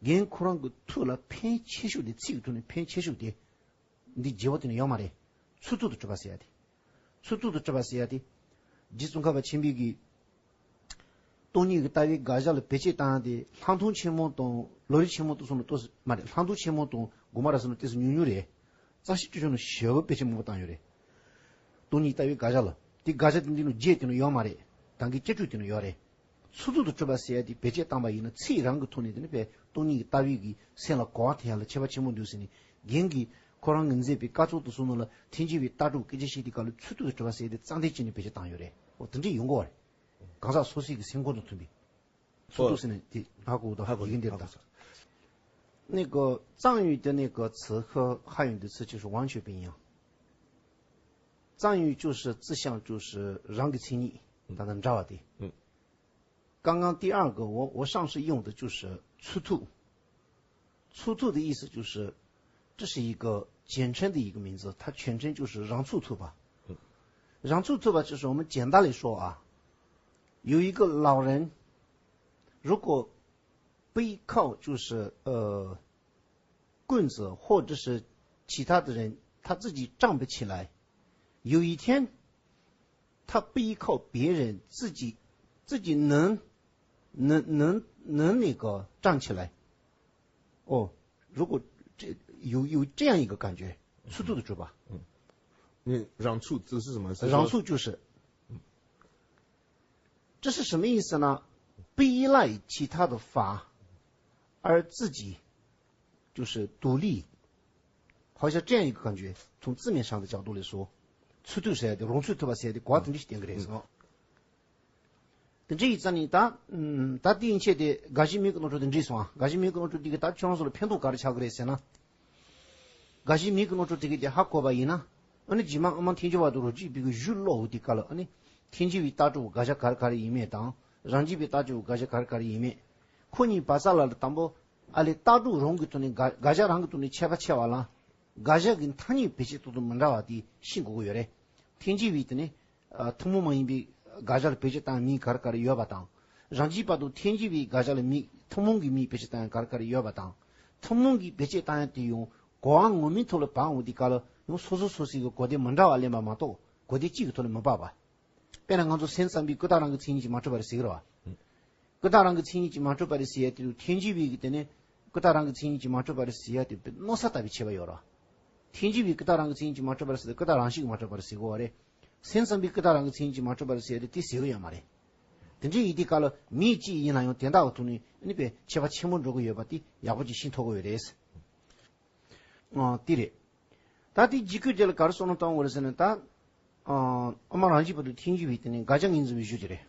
རྒན་ཁོ་རང་གི་ཐུགས་ལ་ཕན་ཆེ་ཤོས་དེ། ཚིག་གི་ཐོག་ནས་ཕན་ཆེ་ཤོས་དེ། འདི་བརྗེ་བོ་དེ་ནི་ཡོད་མ་རེད། ཚུལ་མཐུན་དུ་གྲུབ་པ་ཟེར་ཡ་དེ། ཚུལ་མཐུན་དུ་གྲུབ་པ་ཟེར་ཡ་དེ། རྗེ་ཙོང་ཁ་པ་ཆེན་པོའི་གི་སྟོང་ཉིད་ཀྱི་ལྟ་བའི་དགག་བཞག་ལ་བེད་སྤྱོད་བཏང་ཡ་དེ། ལྷག་མཐོང་ཆེན་མོ་དང་ལམ་རིམ་ཆེན་མོ་དེ་ཚོ་ནི་ཏོག་ཙམ་མ་རེད། ལྷག་མཐོང་ཆེན་མོ་དང་གོང་མ་ར་སོགས་ནི་ཏོག་ཙམ་ཉུང་ཉུང་རེད། རྩ་ཤེ་སྤྱོད་བྱང་ནི་ཞེ་པོ་བེད་སྤྱོད་མང་པོ་བཏང་ཡོད་རེད། སྟོང་ཉིད་ལྟ་བའི་དགག་བཞག་ལ། དེ་དགག་བཞག་དེ་འདི་ནི་བརྒྱད་དེ་ནི་ཡོད་མ་རེད། ད་གིན་བཅུ་དྲུག་དེ་ནི་ཡོད་རེད། ཚུལ་མཐུན་དུ་གྲུབ་པ་ཟེར་ཡ་དེ་བེད་སྤྱོད་བཏང་པ་ཡིན་ན། ཚིག་རང་གི་ཐོག་ནས་དེ་ནི་དཔེ་སྟོང་ཉིད་ཀྱི་ལྟ་བའི་གི་སེམས་ལ་གོ་བ་འཐེན་ཡ་ལ་ཁྱད་པར་ཆེན་པོ་འདུག་ཟེར་ནས། རྒན་གྱིས་ཁོ་རང་གིས་མཛད་པའི་བཀའ་ཚོགས་དེ་ཚོ་ནང་ལ་ཐལ་འགྱུར་བའི་ལྟ་གྲུབ་སྐད་ཆ་བཤད་དུས་སྐབས་ལ་ཚུལ་མཐུན་དུ་གྲུབ་པ་ཟེར་ཡ་དེ་རྩ་འགྲེལ་བྱས་ནས་བེད་སྤྱོད་བཏང་ཡོད་རེད། འོ་དེ་འདྲ་ཡོང་གི་ཡོད་རེད། གང་ཟག་སོ་སོའི་གི་སེམས་ཁོང་དང་མཐུན་པའི། ཚུལ་མཐུན་ཟེར་ནས་དེ་ཧ་གོ་འདུག་ཧ་གོ་ཡིན་འདུག་དེ་ཧ་གོ་ད། སོང་། 那个藏语的那个词和汉语的词就是完全不一样。藏语就是字相，就是རང་གི་མཚན་ཉིད། ད་ལྟ་འདྲ་བ་དེ།嗯。刚刚第二个，我我上次用的就是出处。出处的意思就是，这是一个简称的一个名字，它全称就是རང་ཚུགས་ཐུབ་པ。རང་ཚུགས་ཐུབ་པ就是我们简单来说啊，有一个老人，如果背靠就是呃棍子或者是其他的人，他自己站不起来，有一天他背靠别人，自己自己能能能能那个站起来。哦，如果这有有这样一个感觉，出处的主吧。嗯，那让出字是什么？是说让出就是，嗯，这是什么意思呢？不依赖其他的法，而自己就是独立。好像这样一个感觉，从字面上的角度来说，ཚུལ་མཐུན་ཟེར་ཡ་དེ་རང་ཚུགས་ཐུབ་པ་ཟེར་ཡ་དེ་གོ་བ་དེ་འདྲ་ཞིག་བསྟན་གྱི་རེད་ཟེར། དེ་འདྲ་ཡིན་ཙང་ནི་ད། ད་དེའི་ཆེད་དེ་དགའ་བཞི་མིང་གི་ནོར་འཁྲུལ་དེ་འདྲ་སོང་ཨ། དགའ་བཞི་མིང་གི་ནོར་འཁྲུལ་དེ་གི་ད་ཁྱོད་རང་ཚོ་ལ་ཕན་ཐོགས་ག་རེ་ཆགས་ཀྱི་རེད་ཟེར་ན། དགའ་བཞི་མིང་གི་ནོར་འཁྲུལ་དེ་གི་དེ་ཧ་གོ་བ་ཡིན་ན། ཨ་ནི་རྗེས་མ་ཨ་མ་ཐེན་ཅིན་བ་དང་རོ་གཅིག་པའི་གི་གཞུག་ཀློག་འོང་དུས་སྐབས་ལ་ཨ་ནི། ཐེན་ཅིན་བའི་ལྟ་གྲུབ་དགག་བྱ་ག་རེ་ག་རེ་ཡིན་མིན་དང་། རང་རྒྱུད་པའི་ལྟ་གྲུབ་དགག་བྱ་ག་རེ་ག་རེ་ཡིན་མིན། ཁོ་གཉིས་བར་ས་ལ་དང་པོ། ཨ་ལས་ལྟ་གྲུབ་རང་གི་ཐོག་ནས་དགག་དགག་བྱ་རང་གི་ཐོག་ནས་ཁྱད་པར་ཕྱེ་བ་ལ། དགག་བྱ་གི་ཐ་སྙད་བེད་སྤྱོད་ཏོག་ཏོག་མི་འདྲ་བ་དེ་ཤེས་དགོས་ཀྱི་ཡོད་རེད། ཐེན་ཅིན་བའི་དེ་ནི། ཨ། ཐུན་མོང་མ་ཡིན་པའི་དགག་བྱ་ལ་བེད་སྤྱོད་བཏང་མིང་ག་རེ་ག་རེ་ཡོད་པ་དང་། རང་རྒྱུད་པ་དང་ཐེན་ཅིན་བའི་དགག་བྱ་ལ་མིང་ཐུན་མོང་གི་མིང་བེད་སྤྱོད་བཏང་ཡ་ག་རེ་ག་རེ་ཡོད་པ་དང་། ཐུན་མོང་གི་བེད་སྤྱོད་བཏང་ཡ་དེ་ཡང་གོ་བ་ངོ་མའི་ཐོག་ལ་བབས་འོང་དུས་སྐབས་ལ་ཡང་སོ་སོ་སོ་སོའི་གི་གོ་བདེ་མི་འདྲ་བ་ལེན་པ་མ་གཏོགས་གོ་བདེ་གཅིག་གི་ཐོག་ལ་མི་བབས་པ། དཔེར་ན་ང་ཚོ་སེམས་ཙམ་པའི་ཀུན་བརྟགས་རང་གི་མཚན་ཉིད་ཀྱིས་མ་གྲུབ་པ་རེད་ཟེར་གི་རེད་བ། ཀུན་བརྟགས་རང་གི་མཚན་ཉིད་ཀྱིས་མ་གྲུབ་པ་རེད་ཟེར་ཡ་དེ་རུ་ཐེན་ཅིན་བའི་གི་དེ་ནི་ཀུན་བརྟགས་རང་གི་མཚན་ཉིད་ཀྱིས་མ་གྲུབ་པ་རེད་ཟེར་ཡ་དེ་དཔེ་མནོ་ས་ལྟ་བུའི་ཁྱད་པར་ཡོད་རེད། ཐེན་ཅིན་བའི་ཀུན་བརྟགས་རང་གི་མཚན་ཉིད་ཀྱིས་མ་གྲུབ་པ་རེད་ཟེར་ཏེ་ཀུན་བརྟགས་རང་བཞིན་གྱིས་མ་གྲུབ་པ་རེད་ཟེར་གོ་བ་རེད། སེམས་ཙམ་པའི་ཀུན་བརྟགས་རང་གི་མཚན་ཉིད་ཀྱིས་མ་གྲུབ་པ་རེད་ཟེར་ཡ་དེ་དེ་ཟེར་གི་ཡོད་མ་རེད། དེ་འདྲའི་ཡིན་དུས་སྐབས་ལ་མིང་གཅིག་ཡིན་ན་ཡང་དོན་དག་གི་ཐོག་ནས་ཨ་ནི་དཔེ་ཁྱད་པར་ཆེན་པོ་འགྲོ་གི་ཡོད་པ་དེ་ཡག་པོ་ཅིག་ཤེས་ཐུབ་ཀྱི་ཡོད་རེད། ཨ། དེ་རེད། ད་དེ་རྗེས་ཁུལ་དེ་ལ་ག་རེ་བསམ་བློ་གཏོང་དགོས་རེད་ཟེར་ན་ད། ཨ། ཨ་མ་རང་རྒྱུད་པ་དང་ཐེན་ཅིན་བའི་དེ་ནི་དགག་བྱ་ངོས་འཛིན་པའི་གཞུང་དེ་རེད།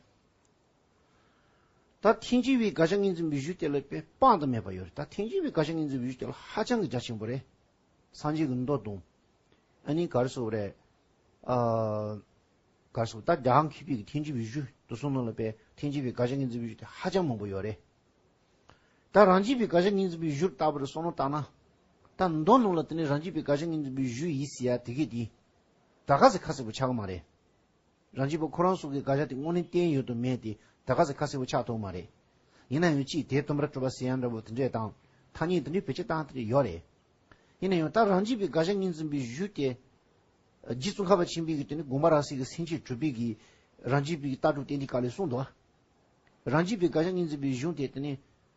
ད་ཐེན་ཅིན་བའི་དགག་བྱ་ངོས་འཛིན་པའི་གཞུང་དེ་ལ་དཔེ་དཔག་ཏུ་མེད་པ་ཡོད་རེད། ད་ཐེན་ཅིན་བའི་དགག་བྱ་ངོས་འཛིན་པའི་གཞུང་དེ་ལ་ཧ་ཅང་གི་རྒྱ་ཆེན་པོ་རེད། སངས་རྒྱས་ཀྱི་མདོ་དང་། ཨ་ནི་ག་རེ་ཟེར་དགོས་རེད། ཨ། ག་རེ་ཟེར་དགོས། ད་རྒྱལ་དབང་མཁས་པའི་གི་ཐེན་ཅིན་བའི་གཞུང་དེ་ཚོ་ནང་ལ་དཔེ་ཐེན་ཅིན་བའི་དགག་བྱ་ངོས་འཛིན་པའི་གཞུང་དེ་ཧ་ཅང་མང་པོ་ཡོད་རེད། ད་རང་རྒྱུད་པའི་དགག་བྱ་ངོས་འཛིན་པའི་གཞུང་ལྟ་བུར་བསམ་བློ་བཏང་ན། ད་མདོ་ནང་ལ་དེ་ནི་རང་རྒྱུད་པའི་དགག་བྱ་ངོས་འཛིན་པའི་གཞུང་ཡིན་ཟེར་ཡ་དེ་གས་དེ། ད་ག་ཚོད་ཁ་གསལ་པོ་ཆགས་ཀྱི་མ་རེད། རང་རྒྱུད་པ་ཁོ་རང་ཚོ་གི་དགག་བྱ་དེ་དངོས་གནས་བསྟན་ཡོད་དམ་མེད་དེ་ད་ག་ཚོད་ཁ་གསལ་པོ་ཆགས་ཐུབ་མ་རེད། ཡིན་ན་ཡང་ཅིག་དེ་སྟོན་པར་གྲུབ་པ་ཟེར་ཡ་འདྲ་བོ་དེ་འདྲས་དང་། ཐ་སྙད་དེ་འདྲའི་བེད་སྤྱོད་བཏང་དེ་འདྲས་ཡོད་རེད། ཡིན་ན་ཡང་ད་རང་རྒྱུད་པའི་དགག་བྱ་ངོས་འཛིན་པའི་གཞུང་དེ། རྗེ་ཙོང་ཁ་པ་ཆེན་པོའི་གི་དེ་ནི་དགོངས་པ་རབ་གསལ་གྱི་སེམས་བསྐྱེད་གྲུབ་པའི་གི་རང་རྒྱུད་པའི་གི་ལྟ་གྲུབ་བསྟན་དེ་ག་ལས་གསུངས་འདུག་ཨ། རང་རྒྱུད་པའི་དགག་བྱ་ངོས་འཛིན་པའི་གཞུང་དེ་དེ་ནི་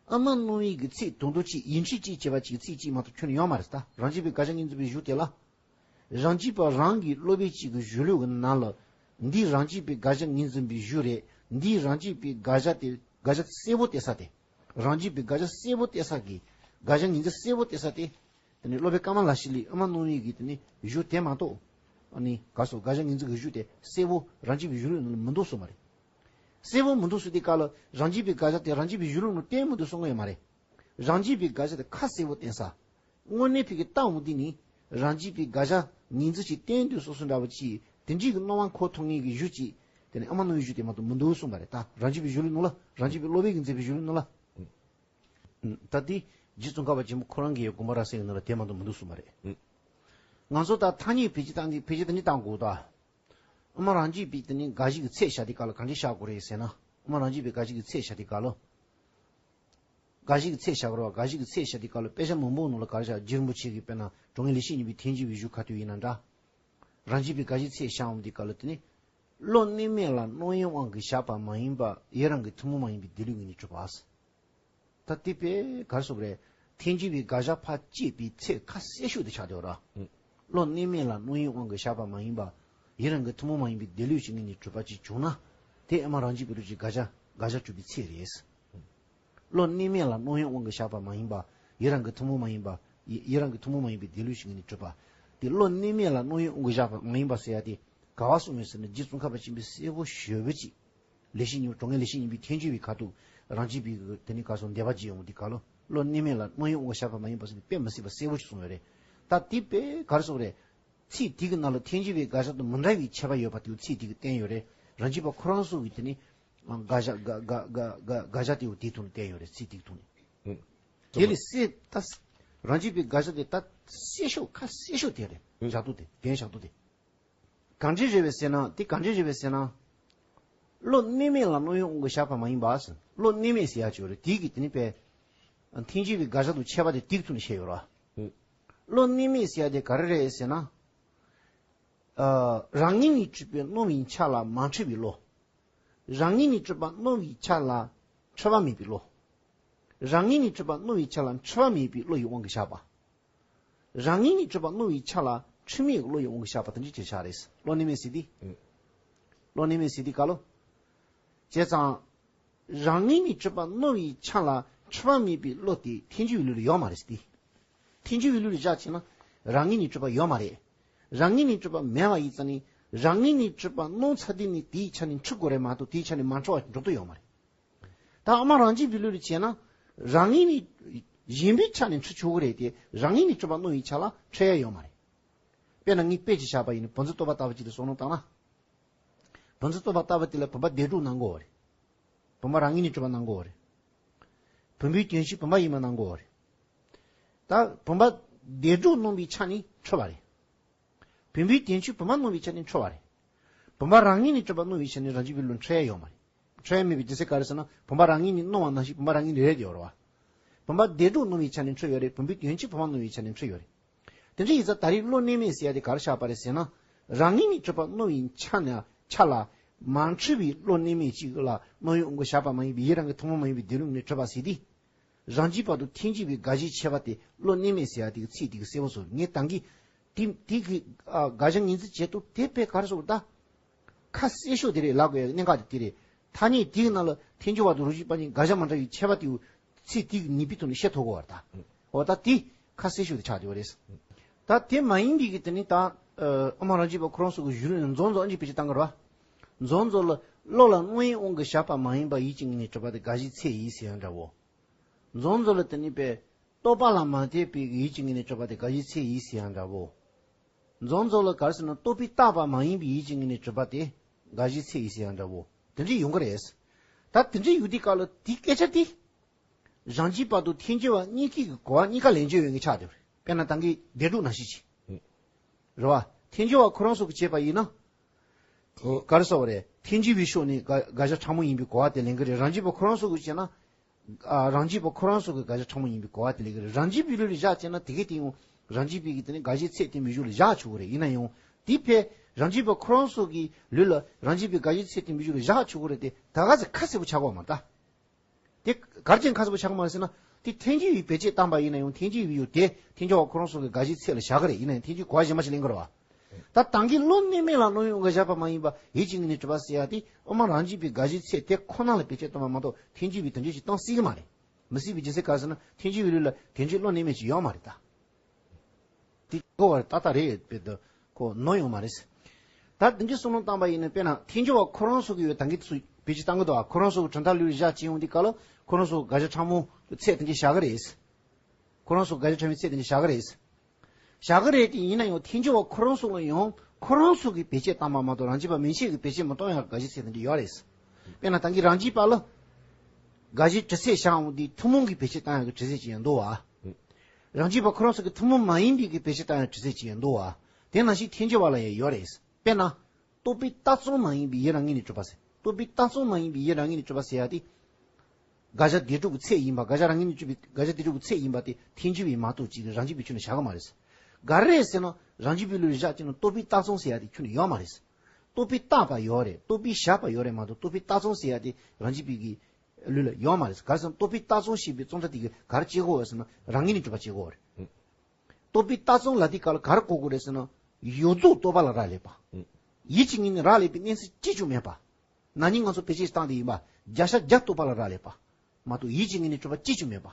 ཨ་མ་རྣམ་དབྱེ་གི་ཚིག་དོན་དུ་གཅིག་ཡིན་ཁྲིད་གཅིག་བྱས་པ་གཅིག་ཚིག་གཅིག་མ་གཏོགས་ཁྱོན་ནས་ཡོད་མ་རེད། ད་རང་རྒྱུད་པའི་དགག་བྱ་ངོས་འཛིན་པའི་གཞུང་དེ་ལ། རང་རྒྱུད་པ་རང་གི་སློབ་དཔོན་གཅིག་གི་གཞུང་ལུགས་ཀྱི་ནང་ལ། འདི་རང་རྒྱུད་པའི་དགག་བྱ་ངོས་འཛིན་པའི་གཞུང་རེད། འདི་རང་རྒྱུད་པའི་དགག་བྱ་དེ་དགག་བྱ་གསལ་པོ་བསྟན་ས་དེ། རང་རྒྱུད་པའི་དགག་བྱ་གསལ་པོ་བསྟན་ས་གི། དགག་བྱ་ངོས་འཛིན་གསལ་པོ་བསྟན་ས་དེ། དེ་ནས་སློབ་དཔོན་ཀ་མ་ལ་ཤཱི་ལའི་ཨ་མ་རྣམ་དབྱེ་གི་དེ་ནས་གཞུང་དེ་མ་གཏོགས། ཨ་ནི་ག་སོ་དགག་བྱ་ངོས་འཛིན་གྱི་གཞུང་དེ་གསལ་པོ་རང་རྒྱུད་པའི་གཞུང་ལུགས་ནང་ལ་མི་འདུག་གསུངས་པ་རེད། གསལ་པོ་མི་འདུག་གསུངས་དུས་སྐབས་ལ་རང་རྒྱུད་པའི་དགག་བྱ་དེ་རང་རྒྱུད་པའི་གཞུང་ལུགས་ནང་བསྟན་མི་འདུག་གསུང་གི་ཡོད་མ་རེད། རང་རྒྱུད་པའི་དགག་བྱ་དེ་ཁ་གསལ་པོ་བསྟན་ས། དངོས་གནས་ཕ་གི་ལྟ་འོང་དུས་ནི་རང་རྒྱུད་པའི་དགག་བྱ་ངོས་འཛིན་ཅིག་བསྟན་དུས་སོ་སོ་འདྲ་བོ་ཅིག་དེ་འདྲའི་གི་སྣང་བ་འཁོར་ཐུབ་མཁན་གྱི་གཞུང་ཅིག་དེ་ནི་ཨ་མ་རྣམ་དབྱེ་གཞུང་དེ་མ་གཏོགས་མི་འདུག་གསུངས་པ་རེད། ད་རང་རྒྱུད་པའི་གཞུང་ལུགས་ནང་ལ་རང་རྒྱུད་པའི་སློབ་དཔོན་གྱིས་མཛད་པའི་གཞུང་ལུགས་ནང་ལ། ད་དེ་རྗེ་ཙོང་ཁ་པ་ཆེན་པོ་ཁོ་རང་གི་དགོངས་པ་རབ་གསལ་གྱི་ནང་ལ་དེ་མ་གཏོགས་མི་འདུག་གསུངས་པ་རེད། ང་ཚོ་ད་ཐ་སྙད་བེད་སྤྱོད་བཏང་དུས་བེད་སྤྱོད་དེ་འདྲ་བཏང་དགོས་ད། ཨ་མ་རང་རྒྱུད་པའི་དེ་ནི་དགག་གཞི་གི་ཚད་བཞག་དུས་སྐབས་ལ་གང་འདྲ་བཞག་དགོས་རེད་ཟེར་ན། ཨ་མ་རང་རྒྱུད་པའི་དགག་གཞི་གི་ཚད་བཞག་དུས་སྐབས་ལ། དགག་གཞི་གི་ཚད་བཞག་དགོས་རེད་བ། དགག་གཞི་གི་ཚད་བཞག་དུས་སྐབས་ལ་དཔེ་ཆ་མང་པོའི་ནང་ལ་ག་རེ་བཞག་རྗེ་རིན་པོ་ཆེ་གིས་དཔེར་ན་དྲང་ངེས་ལེགས་བཤད་སྙིང་པོའི་ཐེག་མཇུག་པའི་གཞུང་ཁ་ཐུག་ཡིན་ན་འདྲ། རང་རྒྱུད་པའི་དགག་གཞིའི་ཚད་བཞག་འོང་དུས་སྐབས་ལ་དེ་ནི། བློ་གནས་མེད་ལ་རྣམ་གཡེང་དབང་གིས་བཞག་པ་མ་ཡིན་པ་ཡུལ་རང་གི་ཐུན་མོང་མ་ཡིན་པའི་སྡེ་ལུས་ངོས་ནས་གྲུབ་པ། ད་དེ་དཔེ་ག་རེ་ཟེར་དགོས་རེད། ཐལ་འགྱུར་བའི་དགག་བྱ་ཕར་བཅད་པའི་ཚད་ཁ་གསལ་ཤོས་དེ་ཆགས་བསྡད་ཡོད་ར། ཨུ། བློ་གནས་མེད་ལ་རྣམ་གཡེང་དབང་གིས་བཞག་པ་མ་ཡིན་པ། ཡུལ་རང་གི་ཐུན་མོང་མ་ཡིན་པའི་སྡེ་ལུས་ཀྱི་ངོས་ནས་གྲུབ་པ་ཅིག་བྱུང་ན། དེ་ཨ་མ་རང་རྒྱུད་པའི་ལུགས་ཀྱི་དགག་བྱ་དགག་བྱ་གྲུབ་པའི་ཚད་རེད། བློ་གནས་མེད་ལ་རྣམ་གཡེང་དབང་གིས་བཞག་པ་མ་ཡིན་པ། ཡུལ་རང་གི་ཐུན་མོང་མ་ཡིན་པ། ཡུལ་ཡུལ་རང་གི་ཐུན་མོང་མ་ཡིན་པའི་སྡེ་ལུས་ཀྱི་ངོས་ནས་གྲུབ་པ། དེ་བློ་གནས་མེད་ལ་རྣམ་གཡེང་དབང་གིས་བཞག་པ་མ་ཡིན་པ་ཟེར་ཡ་དེ་ག་བ་གསུངས་ཡོད་ཟེར་ན། རྗེ་ཙོང་ཁ་པ་ཆེན་པོས་གསལ་པོ་ཞེ་པོ་ཅིག་ལེགས་བཤད་སྙིང་པོ། དྲང་ངེས་ལེགས་བཤད་སྙིང་པོའི་ཐལ་འགྱུར་བའི་ཁ་ཐུག་རང་རྒྱུད་པའི་དེ་ནི་ག་སོང་འདས་པ་བརྗེད་ཡོང་དུས་སྐབས་ལ། བློ་གནས་མེད་ལ་རྣམ་གཡེང་དབང་གིས་བཞག་པ་མ་ཡིན་པ་ཟེར་ནས་དཔེ་མི་སྲིད་པ་གསལ་པོ་ཅིག་གསུངས་ཡོད་རེད། ད་དེ་དཔེ་ག་རེ་ཟེར་དགོས་རེད། ཚིག་དེ་གི་ནང་ལ་ཐལ་འགྱུར་བའི་དགག་བྱ་དང་མི་འདྲ་བའི་ཁྱད་པར་ཡོད་པ་དེ་ཚིག་དེ་གིས་བསྟན་ཡོད་རེད། རང་རྒྱུད་པ་ཁོ་རང་ཚོ་གི་དེ་ནི་དགག་བྱ་དགག་དགག་དགག་དགག་དགག་བྱ་དེ་བོ་དེའི་ཐོག་ནས་བསྟན་ཡོད་རེད། ཚིག་དེ་གི་ཐོག་ནས། ཨུ། དེ་ལས་གསལ་ད། རང་རྒྱུད་པའི་དགག་བྱ་དེ་ད་གསལ་ཤོས་ཁ་གསལ་ཤོས་དེ་རེད། ཨུ། བཞག་ཐུབ་དེ་གན་བཞག་ཐུབ་དེ། གང་འདྲ་རེད་པས་ཟེར་ན། དེ་གང་འདྲ་རེད་པས་ཟེར་ན། བློ་གནས་མེད་ལ་རྣམ་གཡེང་དབང་གིས་བཞག་པ་མ་ཡིན་པ་ཟེར། བློ་གནས་མེད་ཟེར་ཡ་ཅིག་ཡོད་རེད། དེ་གི་དེ་ནི་དཔེ། ཐལ་འགྱུར་བའི་དགག་བྱ་དང་ཁྱད་པར་དེ་དེ་གི་ཐོག་ནས་བཤད་ཡོད་ར། ཨུ། བློ་གནས་མེད་ཟེར་ཡ་དེ་ག་རེ་རེད་ཟེར་ན། ཨ། རང་ངོས་ནས་གྲུབ་པའི་རྣམ་པའི་ཆ་ལ་མ་འཁྲུལ་བའི་བློ། རང་ངོས་ནས་གྲུབ་པ་རྣམ་པའི་ཆ་ལ་འཁྲུལ་བ་མེད་པའི་བློ། རང་ངོས་ནས་གྲུབ་པ་རྣམ་པའི་ཆ་ལ་འཁྲུལ་བ་མེད་པའི་བློ་ཡི་དབང་གིས་བཞག་པ། རང་ངོས་ནས་གྲུབ་པ་རྣམ་པའི་ཆ་ལ་འཁྲུལ་མེད་ཀྱི་བློ་ཡི་དབང་གིས་བཞག་པ་དེ་འདྲ་ཅིག་ཆགས་རེད། བློ་གནས་མེད་ཟེར་དུས། ཨུ། བློ་གནས་མེད་ཟེར་དུས་སྐབས་ལ། བྱས་ཙང་། རང་ངོས་ནས་གྲུབ་པ་སྣང་བའི་ཆ་ལ་འཁྲུལ་པ་མེད་པའི་བློ་དེ་ཐལ་འགྱུར་བའི་ལུགས་ལ་ཡོད་མ་རེད་ཟེར་ཏེ། ཐལ་འགྱུར་བའི་ལུགས་ལ་བཞག་བྱས་ན། རང་ངོས་ནས་གྲུབ་པ་ཡོད་མ་རེད། རང་ངོས་ནས་གྲུབ་པ་མེད་པ་ཡིན་ཙང་ནི། རང་ངོས་ནས་གྲུབ་པ་སྣང་ཚར་དུས་ནི་དེའི་ཆ་ནས་འཁྲུལ་དགོས་རེད་མ་གཏོགས་དེའི་ཆ་ནས་མ་འཁྲུལ་བ་འགྲོ་དུ་ཡོད་མ་རེད། ད་དབུ་མ་རང་རྒྱུད་པའི་ལུགས་ལ་བྱས་ན། རང་ངོས་ནས་གཞན་པའི་ཆ་ནས་འཁྲུལ་ཆོག་གི་རེད་དེ། རང་ངོས་ནས་གྲུབ་པ་སྣང་བའི་ཆ་ལ་འཁྲུལ་ཡ་ཡོད་མ་རེད། དཔེར་ན་ངས་དཔེ་ཅིག་བཞག་པ་ཡིན་ན། བུམ་འཛིན་རྟོག་པ་ལྟ་བུ་ཅིག་ལ་བསམ་བློ་བཏང་ན། བུམ་འཛིན་རྟོག་པ་ལྟ་བུ་དེ་ལ་བུམ་པ་བདེན་གྲུབ་སྣང་གི་ཡོད་རེད། བུམ་པ་རང་ངོས་ནས་གྲུབ་པ་སྣང་གི་ཡོད་རེད། བུམ་པའི་དོན་སྤྱི་བུམ་པ་ཡིན་པ་སྣང་གི་ཡོད་རེད། ད་བུམ་པ་བདེན་གྲུབ་སྣང་བའི་ཆ་ནས་འཁྲུལ་པ་རེད། བུམ་པའི་དོན་སྤྱི་བུམ་པ་སྣང་བའི་ཆ་ནས་འཁྲུལ་པ་རེད། བུམ་པ་རང་ངོས་ནས་གྲུབ་པ་སྣང་བའི་ཆ་ནས་རང་རྒྱུད་པའི་ལུགས་འཁྲུལ་ཡ་ཡོད་མ་རེད། འཁྲུལ་ཡ་མེད་པའི་རྒྱུ་མཚན་ག་རེ་ཟེར་ན། བུམ་པ་རང་ངོས་ནས་སྣང་བ་ནང་བཞིན་བུམ་པ་རང་ངོས་ནས་རེད་ཡོད་རེད་བ། བུམ་པ་བདེན་གྲུབ་སྣང་བའི་ཆ་ནས་འཁྲུལ་ཡོད་རེད། བུམ་པའི་དོན་སྤྱི་བུམ་པ་སྣང་བའི་ཆ་ནས་འཁྲུལ་ཡོད་རེད། དེ་འདྲ་ཡིན་ཙང་ད་རེས་བློ་གནས་མེད་ཟེར་ཡ་དེ་ག་རེ་བཞག་པ་རེད་ཟེར་ན། རང་ངོས་ནས་གྲུབ་པ་སྣང་བའི་ཆ་ནས་ཆ་ལ། མ་འཁྲུལ་བའི་བློ་གནས་མེད་ཅིག་ལ་སྣང་ཡུལ་དབང་གིས་བཞག་པ་མ་ཡིན་པའི་ཡུལ་རང་གི་ཐུན་མོང་མ་ཡིན་པའི་བདེན་ལུགས་ནས་གྲུབ་པ་ཟེར་དུས། རང་རྒྱུད་པ་དང་ཐལ་འགྱུར་བའི་དགག་གཞིའི་ཁྱད་པར་དེ་བློ་གནས་མེད་ཟེར་ཡ་དེ་གི་ཚིག་དེ་གི་གསལ་པོ་བཟོ། ངས་ད་གིན་དེ་དེ་གི་ཨ་དགག་བྱ་ངོས་འཛིན་བྱེད་སྟངས་དེ་དཔེ་ག་རེ་ཟེར་ད། ཁ་གསལ་ཤོས་དེ་རེད། ལབ་དགོས་ཡ་གནད་འགག་དེ་དེ་རེད། ཐ་སྙད་དེའི་ནང་ལ་ཐལ་འགྱུར་བ་དང་རང་རྒྱུད་པ་གཉིས་དགག་བྱ་མ་འདྲ་བའི་ཁྱད་པར་དེ་ཚིག་དེ་གི་ངེས་པའི་ཐོག་ནས་བཤད་ཐུབ་དགོས་པ་རེད་ད། འོ་ད་དེ་ཁ་གསལ་ཤོས་དེ་ཆགས་བསྡད་པ་རེད། ད་དེ་མ་ཡིན་པའི་གི་དེ་ནི་ད་ཨ་དབུ་མ་རང་རྒྱུད་པ་ཁོ་རང་ཚོ་གི་གཞུང་ལུགས་ནས་འཛོམས་འཛོམས་ཨ་ནི་བེད་སྤྱོད་བཏང་གི་རེད་བ། འཛོམས་འཛོམས་ལ་བློ་ལ་སྣང་ཡུལ་དབང་གིས་བཞག་པ་མ་ཡིན་པ་ཡིད་ཀྱི་ངོས་ནས་གྲུབ་པ་དེ་དགག་གཞིའི་ཚད་ཡིན་ཟེར་ཡང་འདྲ་བོ། འཛོམས་འཛོམས་ལ་དེ་ནི་པས་རྟོག་པ་ལ་མ་ལྟོས་པའི་ཡིད་ཀྱི་ངོས་ནས་གྲུབ་པ་དེ་དགག་གཞིའི་ཚད་ཡིན་ཟེར་ཡང་འདྲ་བོ། འཛོམས་འཛོམས་ལ་ག་རེ་ཟེར་ན། རྟོག་པས་བཏགས་པ་མ་ཡིན་པའི་ཡིད་ཀྱི་ངོས་ནས་གྲུབ་པ་དེ་དགག་གཞིའི་ཚད་ཡིན་ཟེར་ཡང་འདྲ་བོ། དེ་འདྲ་ཡོང་གི་རེད། ད་དེ་འདྲ་ཡོང་དུས་སྐབས་ལ་དེའི་སྐད་ཆ་དེ། རང་རྒྱུད་པ་དང་ཐལ་འགྱུར་བ་གཉིས་ཀྱི་གོ་བ་གཉིས་ཀ་ལེན་རྒྱུ་ཡོད་མཁན་ཆགས་བསྡད་པ་རེད། དཔེར་ན་ད་གིན་བདེན་གྲུབ་ནང་བཞིན་བྱས། རེད་བ། ཐལ་འགྱུར་བ་ཁོ་རང་ཚོ་གིས་བྱས་པ་ཡིན་ན། ག་རེ་ཟེར་བ་རེད། ཐལ་འགྱུར་བའི་ཕྱོགས་ནས་དགག་དགག་བྱ་ཕྲ་མོ་ཡིན་པའི་གོ་བ་དེ་ལེན་གྱི་རེད། རང་རྒྱུད་པ་ཁོ་རང་ཚོ་གིས་བྱས་ན། ཨ་རང་རྒྱུད་པ་ཁོ་རང་ཚོ་གིས་དགག་བྱ་ཕྲ་མོ་ཡིན་པའི་གོ་བ་དེ་ལེན་གྱི་རེད། རང་རྒྱུད་པའི་ལུགས་ལ་བཞག་བྱས་ན་དེ་གའི་སྟེང་ཡང་རང་རྒྱུད་པའི་གི་དེ་ནི་དགག་གཞིའི་ཚད་དེ་མི་བཞུགས་ལ་བཞག་ཆོག་གི་རེད། ཡིན་ན་ཡང་དེའི་ཕན་རང་རྒྱུད་པ་ཁོ་རང་ཚོ་གི་ལུགས་ལ་རང་རྒྱུད་པའི་དགག་གཞིའི་ཚད་དེ་མི་བཞུགས་ལ་བཞག་ཆོག་གི་རེད་དེ། ད་ག་ཚོད་ཁ་གསལ་པོ་ཆགས་ཀྱི་ཡོད་མ་རེད་ད། དེ་ག་རེ་བྱས་ནས་ཁ་གསལ་པོ་ཆགས་ཀྱི་མ་རེད་ཟེར་ན། དེ་ཐལ་འགྱུར་བའི་བེད་སྤྱོད་བཏང་པ་ཡིན་ན་ཡང་ཐལ་འགྱུར་བའི་ཡུལ་དེ་ཐལ་འགྱུར་བ་ཁོ་རང་ཚོ་གི་དགག་གཞིའི་ཚད་ལ་བཞག་གི་རེད། ཡིན་ན་ཡང་ཐལ་འགྱུར་གོ་བ་གཞན་པ་ཞིག་ལེན་གྱི་རེད་བ། ད་ད་གིན་བློ་གནས་མེད་ལ་སྣང་ཡུལ་དབང་གིས་བཞག་པ་མ་ཡིན་པ་ཡིད་ཀྱི་ངོས་ནས་གྲུབ་པ་ཟེར་ཡ་དེ་དབུ་མ་རང་རྒྱུད་པའི་དགག་གཞིའི་ཚད་དེ་ཁོ་ན་ལ་བེད་སྤྱོད་བཏང་བ་མ་གཏོགས་ཐལ་འགྱུར་བའི་དོན་འགྲེལ་ཞིག་བཏང་སྲིད་ཀྱི་མ་རེད། མི་སྲིད་པའི་རྒྱུ་མཚན་ག་རེ་ཟེར་ན། ཐལ་འགྱུར་བའི་ལུགས་ལ་དོན་འགྲེལ་བློ་གནས་མེད་ཅིག་ཡོད་མ་རེད་ད། དེ་གོ་བར་ཏག་ཏག་རེད། དཔེ་དེ་ཁོ་ནོར་ཡོང་མ་རེད། ད་དེ་འདྲའི་བསམ་བློ་བཏང་པ་ཡིན་ན། དཔེར་ན་ཐལ་འགྱུར་བ་ཁོ་རང་ཚོ་གི་ཡོད་ད་གིན་དེ་ཚོ་བེད་སྤྱོད་བཏང་གི་འདུག་ཨ། ཁོ་རང་ཚོ་གི་གྲུབ་མཐའ་ལུགས་བཞག་བྱས་ཡོང་དུས་སྐབས་ལ་ཁོ་རང་ཚོ་གི་དགག་བྱ་ཕྲ་མོ་གི་ཚད་དེ་འདྲ་བཞག་གི་རེད། ཁོ་རང་ཚོ་གི་དགག་བྱ་ཕྲ་མོའི་ཚད་དེ་འདྲ་བཞག་གི་རེད། བཞག་གི་རེད་དེ། ཡིན་ན་ཡང་ཐལ་འགྱུར་བ་ཁོ་རང་ཚོ་ལ་ཡང་ཁོ་རང་ཚོ་གིས་བེད་སྤྱོད་བཏང་བ་མ་གཏོགས་རང་རྒྱུད་པ་མན་ཆད་ཀྱིས་བེད་སྤྱོད་མི་གཏོང་ཡག་དགག་གཞིའི་ཚད་དེ་འདྲ་ཡོད་རེད། དཔེར་ན་ད་གིན་རང་རྒྱུད་པ་ལ་དགག་གཞིའི་གྲུབ་ཚད་བཞག་འོང་དུས་ཐུན་མོང་གིས་བེད་སྤྱོད་བཏང་ཡག་གི་གྲུབ་ཚད་ཅིག་ཡང་འདུག་བ། རང་རྒྱུད་པ་ཁོ་རང་ཚོ་གི་ཐུན་མོང་མ་ཡིན་པའི་གི་བེད་སྤྱོད་བཏང་ཡག་གྲུབ་ཚད་ཅིག་ཡང་འདུག་བ། དེ་ནང་བཞིན་ཐལ་འགྱུར་བ་ལ་ཡང་ཡོད་རེད། དཔེར་ན། རྟོག་པས་བཏགས་ཙམ་མ་ཡིན་པའི་ཡུལ་རང་ངོས་ནས་གྲུབ་པ་ཟེར། རྟོག་པས་བཏགས་ཙམ་མ་ཡིན་པའི་ཡུལ་རང་ངོས་ནས་གྲུབ་པ་ཟེར་ཡ་དེ། དགག་བྱ་བདེན་གྲུབ་ཀྱི་ཚད་ཡིན་པ། དགག་བྱ་རང་ངོས་ནས་གྲུབ་པའི་དགག་བྱ་བདེན་གྲུབ་ཀྱི་ཚད་ཡིན་པ་དེ་ཐལ་འགྱུར་བས་མ་གཏོགས་ཅིག་རང་རྒྱུད་པའི་ཁྱོན་ནས་བཞག་གི་མ་རེད། ག་རེ་རེད་ཟེར་ན། རང་རྒྱུད་པའི་ལུགས་ལ་བཞག་བྱས་ན་རྟོག་པས་བཏགས་ཙམ་ཟེར་ཡ་དེ་ཁྱོན་ནས་ཡོད་མ་རེད། རྟོག་པས་བཏགས་པ་ཡོད་རེད། རྟོག་པས་བཞག་པ་ཡོད་རེད་མ་གཏོགས་རྟོག་པས་བཏགས་ཙམ་ཟེར་ཡ་དེ་རང་རྒྱུད་པའི་གི་ལུགས་ལ་ཡོད་མ་རེད། ག་རེ་ཟེར་ན། རྟོག་པས་བཏགས་ཙམ་ཞེས་པའི་བརྩམས་བྱ་དེ་གིས་ག་རེ་བྱེད་དགོས་ཟེར་ན། རང་ངོས་ནས་གྲུབ་པ་བྱེད་དགོས་རེད། རྟོག་པས་བཏགས་ཙམ་ལབ་དུས་སྐབས་ལ་ག་རེ་གོ་དགོས་རེད་ཟེར་ན། ཡོངས་རྫོགས་རྟོག་པ་ལ་རག་ལས་པ། ཡིད་ཀྱི་ངོས་ནས་རག་ལས་པའི་གནས་ཚུལ་གཅིག་ཀྱང་མེད་པ། ན་ནིང་ང་ཚོ་བེད་སྤྱོད་བཏང་དེ་ཡིན་པ། བརྒྱ་ཆ་བརྒྱ་རྟོག་པ་ལ་རག་ལས་པ། མ་གཏོགས་ཡིད་ཀྱི་ངོས་ནས་གྲུབ་པ་གཅིག་ཀྱང་མེད་པ།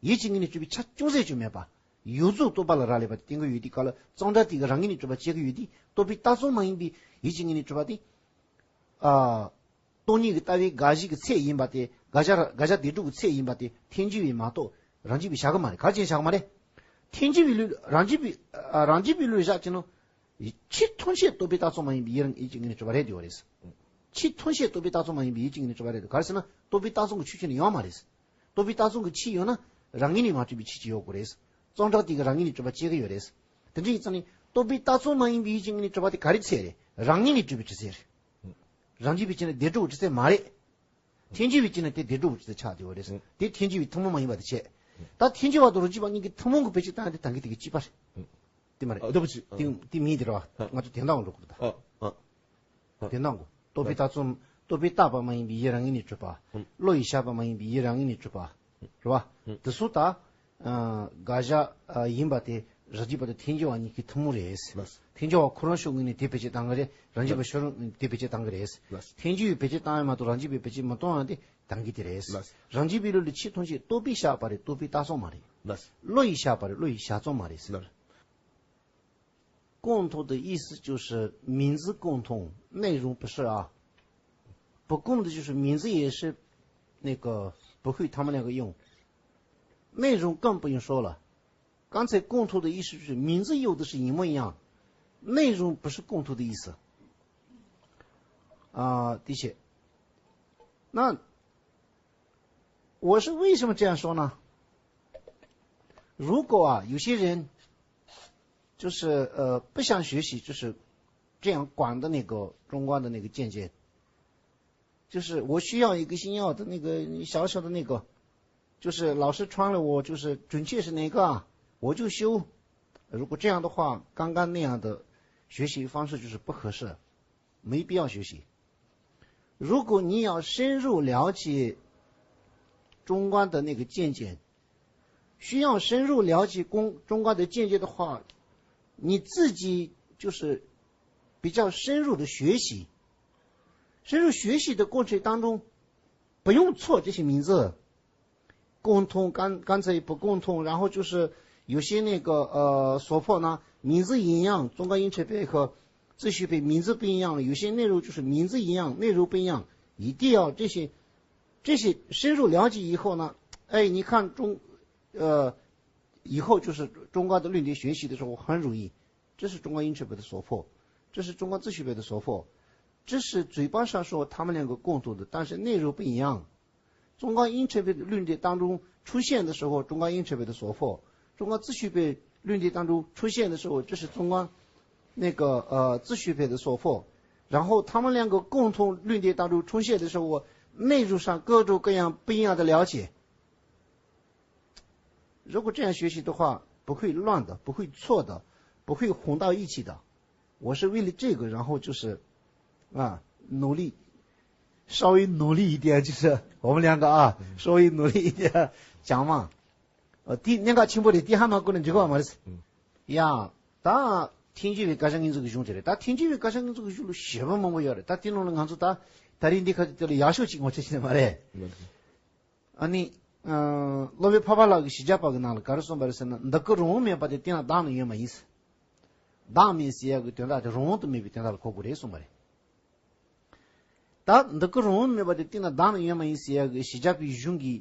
ཡིད་ཀྱི་ངོས་ནས་གྲུབ་པའི་ཆ་ཅུང་ཟད་ཀྱང་མེད་པ། ཡོངས་རྫོགས་རྟོག་པ་ལ་རག་ལས་པ་དེ་བསྟན་གྱི་ཡོད་དུས་སྐབས་ལ། བརྩམས་བྱ་དེ་གིས་རང་ངོས་ནས་གྲུབ་པ་བྱེད་ཀྱི་ཡོད་དུས། རྟོག་པས་བཏགས་ཙམ་མ་ཡིན་པའི་ཡིད་ཀྱི་ངོས་ནས་གྲུབ་པ་དེ། ཨ། སྟོང་ཉིད་ཀྱི་ལྟ་བའི་དགག་གཞི་གི་ཚད་ཡིན་པ་དེ། དགག་བྱ་དགག་བྱ་བདེན་གྲུབ་ཀྱི་ཚད་ཡིན་པ་དེ་ཐལ་འགྱུར་བས་མ་གཏོགས་རང་རྒྱུད་པས་བཞག་གི་མ་རེད། ག་རེ་བྱས་ནས་བཞག་གི་མ་རེད། ཐལ་འགྱུར་བའི་ལུགས། རང་རྒྱུད་པའི། ཨ། རང་རྒྱུད་པའི་ལུགས་བཞག་བྱས་ན། ཆེས་ཐམས་ཅད་རྟོག་པས་བཏགས་ཙམ་མ་ཡིན་པའི་ཡིད་རང་ཡིད་ཀྱི་ངོས་ནས་གྲུབ་པ་རེད་དེ་ཡོད་རེད། ཆེས་ཐམས་ཅད་རྟོག་པས་བཏགས་ཙམ་མ་ཡིན་པའི་ཡིད་ཀྱི་ངོས་ནས་གྲུབ་པ་རེད་དེ། ག་རེ་ཟེར་ན། རྟོག་པས་བཏགས་ཙམ་གྱི་ཆོས་ཁྱོན་ནས་ཡོད་མ་རེད། རྟོག་པས་བཏགས་ཙམ་གྱི་ཆོས་ཡོད་ན་རང་ངོས་ནས་མ་གྲུབ་པའི་ཆོས་ཅིག་ཡོད་དགོས་རེད། བརྩམས་བྱ་དེ་གིས་རང་ངོས་ནས་གྲུབ་པ་བྱེད་ཀྱི་ཡོད་རེད། དེ་འདྲ་ཡིན་ཙང་ནི། རྟོག་པས་བཏགས་ཙམ་མ་ཡིན་པའི་ཡིད་ཀྱི་ངོས་ནས་གྲུབ་པ་དེ་ག་རེའི་ཚད་རེད། རང་ངོས་ནས་གྲུབ་པའི་གྲུབ་ཚད་རེད། རང་རྒྱུད་པའི་ཆ་ནས་བདེན་གྲུབ་ཀྱི་གྲུབ་ཚད་མ་རེད། ཐལ་འགྱུར་བའི་ཆ་ནས་དེ་བདེན་གྲུབ་ཀྱི་གྲུབ་ཚད་ཆགས་བསྡད་པ་རེད། ཨང་། དེ་ཐལ་འགྱུར་བའི་ཐུན་མོང་མ་ཡིན་པ་དེ་བྱས། ཨང་། ད་ཐལ་འགྱུར་བ་དང་རང་རྒྱུད་པ་གཉིས་ཀྱི་ཐུན་མོང་གི་བེད་སྤྱོད་བཏང་ཡ་དེ་ད་གིན་དེ་གི་གཅིག་པ་རེད། ཨང་། དེ་མ་རེད། ཨ། ལྟ་བུ་ཅིག། ཨང་། དེ་དེ་མིན་དེ་རེད་བ། ཨང་། ང་ཚོ་དོན་དག་འགྲོ་དགོས་རེད་ད། ཨང་། ཨང་། དོན་དག་གོ། རྟོག་པས་བཏགས་ཙམ། རྟོག་པས་བཏགས་པ་མ་ཡིན་པའི་ཡིད་རང་ངོས་ནས་གྲུབ་པ། ཨང་། བློ་ཡིས་བཞག་པ་མ་ཡིན་པའི་ཡིད་རང་ངོས་ནས་གྲུབ་པ། རེད་བ། ཨང་། དེ་ཚོ་ད། ཨ། དགག་བྱ་ཨ་ཡིན་པ་དེ། རང་རྒྱུད་པ་དང་ཐལ་འགྱུར་བ་གཉིས་ཀྱི་ཐུན་མོང་རེད། ལགས། ཐལ་འགྱུར་བ་ཁོ་རང་ཕྱོགས་ངོས་ནས་དེ་བེད་སྤྱོད་བཏང་གི་རེད། རང་རྒྱུད་པ་ལགས། ཕྱོགས་ངོས་ནས་དེ་བེད་སྤྱོད་བཏང་གི་རེད། ལགས། ཐལ་འགྱུར་བའི་བེད་སྤྱོད་བཏང་ཡ་མ་གཏོགས་རང་རྒྱུད་པའི་བེད་སྤྱོད་མི་གཏོང་ཡ་དེ་གཏང་གི་དེ་རེད། ལགས། རང་རྒྱུད་པའི་ལུགས་ལ་ཆེས་མཐོང་ཆེས་རྟོག་པས་བཞག་པ་རེད། རྟོག་པས་བཏགས་ཚོགས་མ་རེད། ལགས། བློ་ཡིས་བཞག་པ་རེད། བློ་ཡིས་བཞག་ཚོགས་མ་རེད་ཟེར། ལགས། 共同的意思就是名字共同，内容不是啊。不共的就是名字也是那个不会他们两个用，内容更不用说了。刚才共同的意思就是名字用的是一模一样，内容不是共同的意思。啊，的确。那我是为什么这样说呢？如果啊，有些人就是呃不想学习，就是这样广的那个中观的那个见解，就是我需要一个新药的那个小小的那个，就是老师穿了我就是准确是哪个啊，我就修。如果这样的话，刚刚那样的学习方式就是不合适，没必要学习。如果你要深入了解中观的那个见解，需要深入了解公中观的见解的话，你自己就是比较深入的学习，深入学习的过程当中，不用错这些名字。共通，刚刚才不共通，然后就是有些那个呃所破呢，名字一样，中观应成派和自序派名字不一样，有些内容就是名字一样，内容不一样，一定要这些这些深入了解以后呢，哎，你看中呃以后就是中观的论点学习的时候很容易。这是中观应成派的所破，这是中观自序派的所破，这是嘴巴上说他们两个共同的，但是内容不一样。中观应成派的论点当中出现的时候，中观应成派的所破；中观自序派论点当中出现的时候，这是中观那个呃自序派的所破。然后他们两个共同论点当中出现的时候，内容上各种各样不一样的了解。如果这样学习的话，不会乱的，不会错的，不会混到一起的。我是为了这个，然后就是啊，努力，稍微努力一点，就是我们两个啊，稍微努力一点讲嘛。呃，དེ་གནད་འགག་ཆེན་པོ་རེད། དེ་ཧ་མ་གོ་ན་འགྲིག་གི་མ་རེད། ཡ། ད་ཐལ་འགྱུར་བའི་དགག་བྱ་ངེས་འཛིན་གྱི་གཞུང་དེ་རེད། ད་ཐལ་འགྱུར་བའི་དགག་བྱ་ངེས་འཛིན་གྱི་གཞུང་ལ་ཞེ་པོ་མང་པོ་ཡོད་རེད། ད་དེ་ནང་ལ་ང་ཚོ་ད་ད་རིང་འདི་ཁ་ཅིག་དེ་ལ་ཡག་ཤོས་ཅིག་ངོ་སྤྲོད་བྱེད་ནི་མ་རེད། ཨ་ནི། ཨ། སློབ་དཔོན་འཕགས་པ་ལྷ་གིས་བཞི་བརྒྱ་པ་གི་ནང་ལ་ག་རེ་གསུངས་པ་རེད་ཟེར་ན། འདི་སྐད་རུང་མེད་པ་དེ་གཏན་ལ་བདག་ནི་ཡོད་མ་ཡིན། བདག་མེད་ཟེར་ཡག་གི་དོན་དག་དེ་རུང་དུ་མེད་པའི་དོན་དག་ལ་གོ་དགོས་རེད་གསུངས་པ་རེད། ད་འདི་སྐད་རུང་མེད་པ་དེ་གཏན་ལ་བདག་ནི་ཡོད་མ་ཡིན་ཟེར་ཡག་གི་བཞི་བརྒྱ་པའི་གཞུང་གི་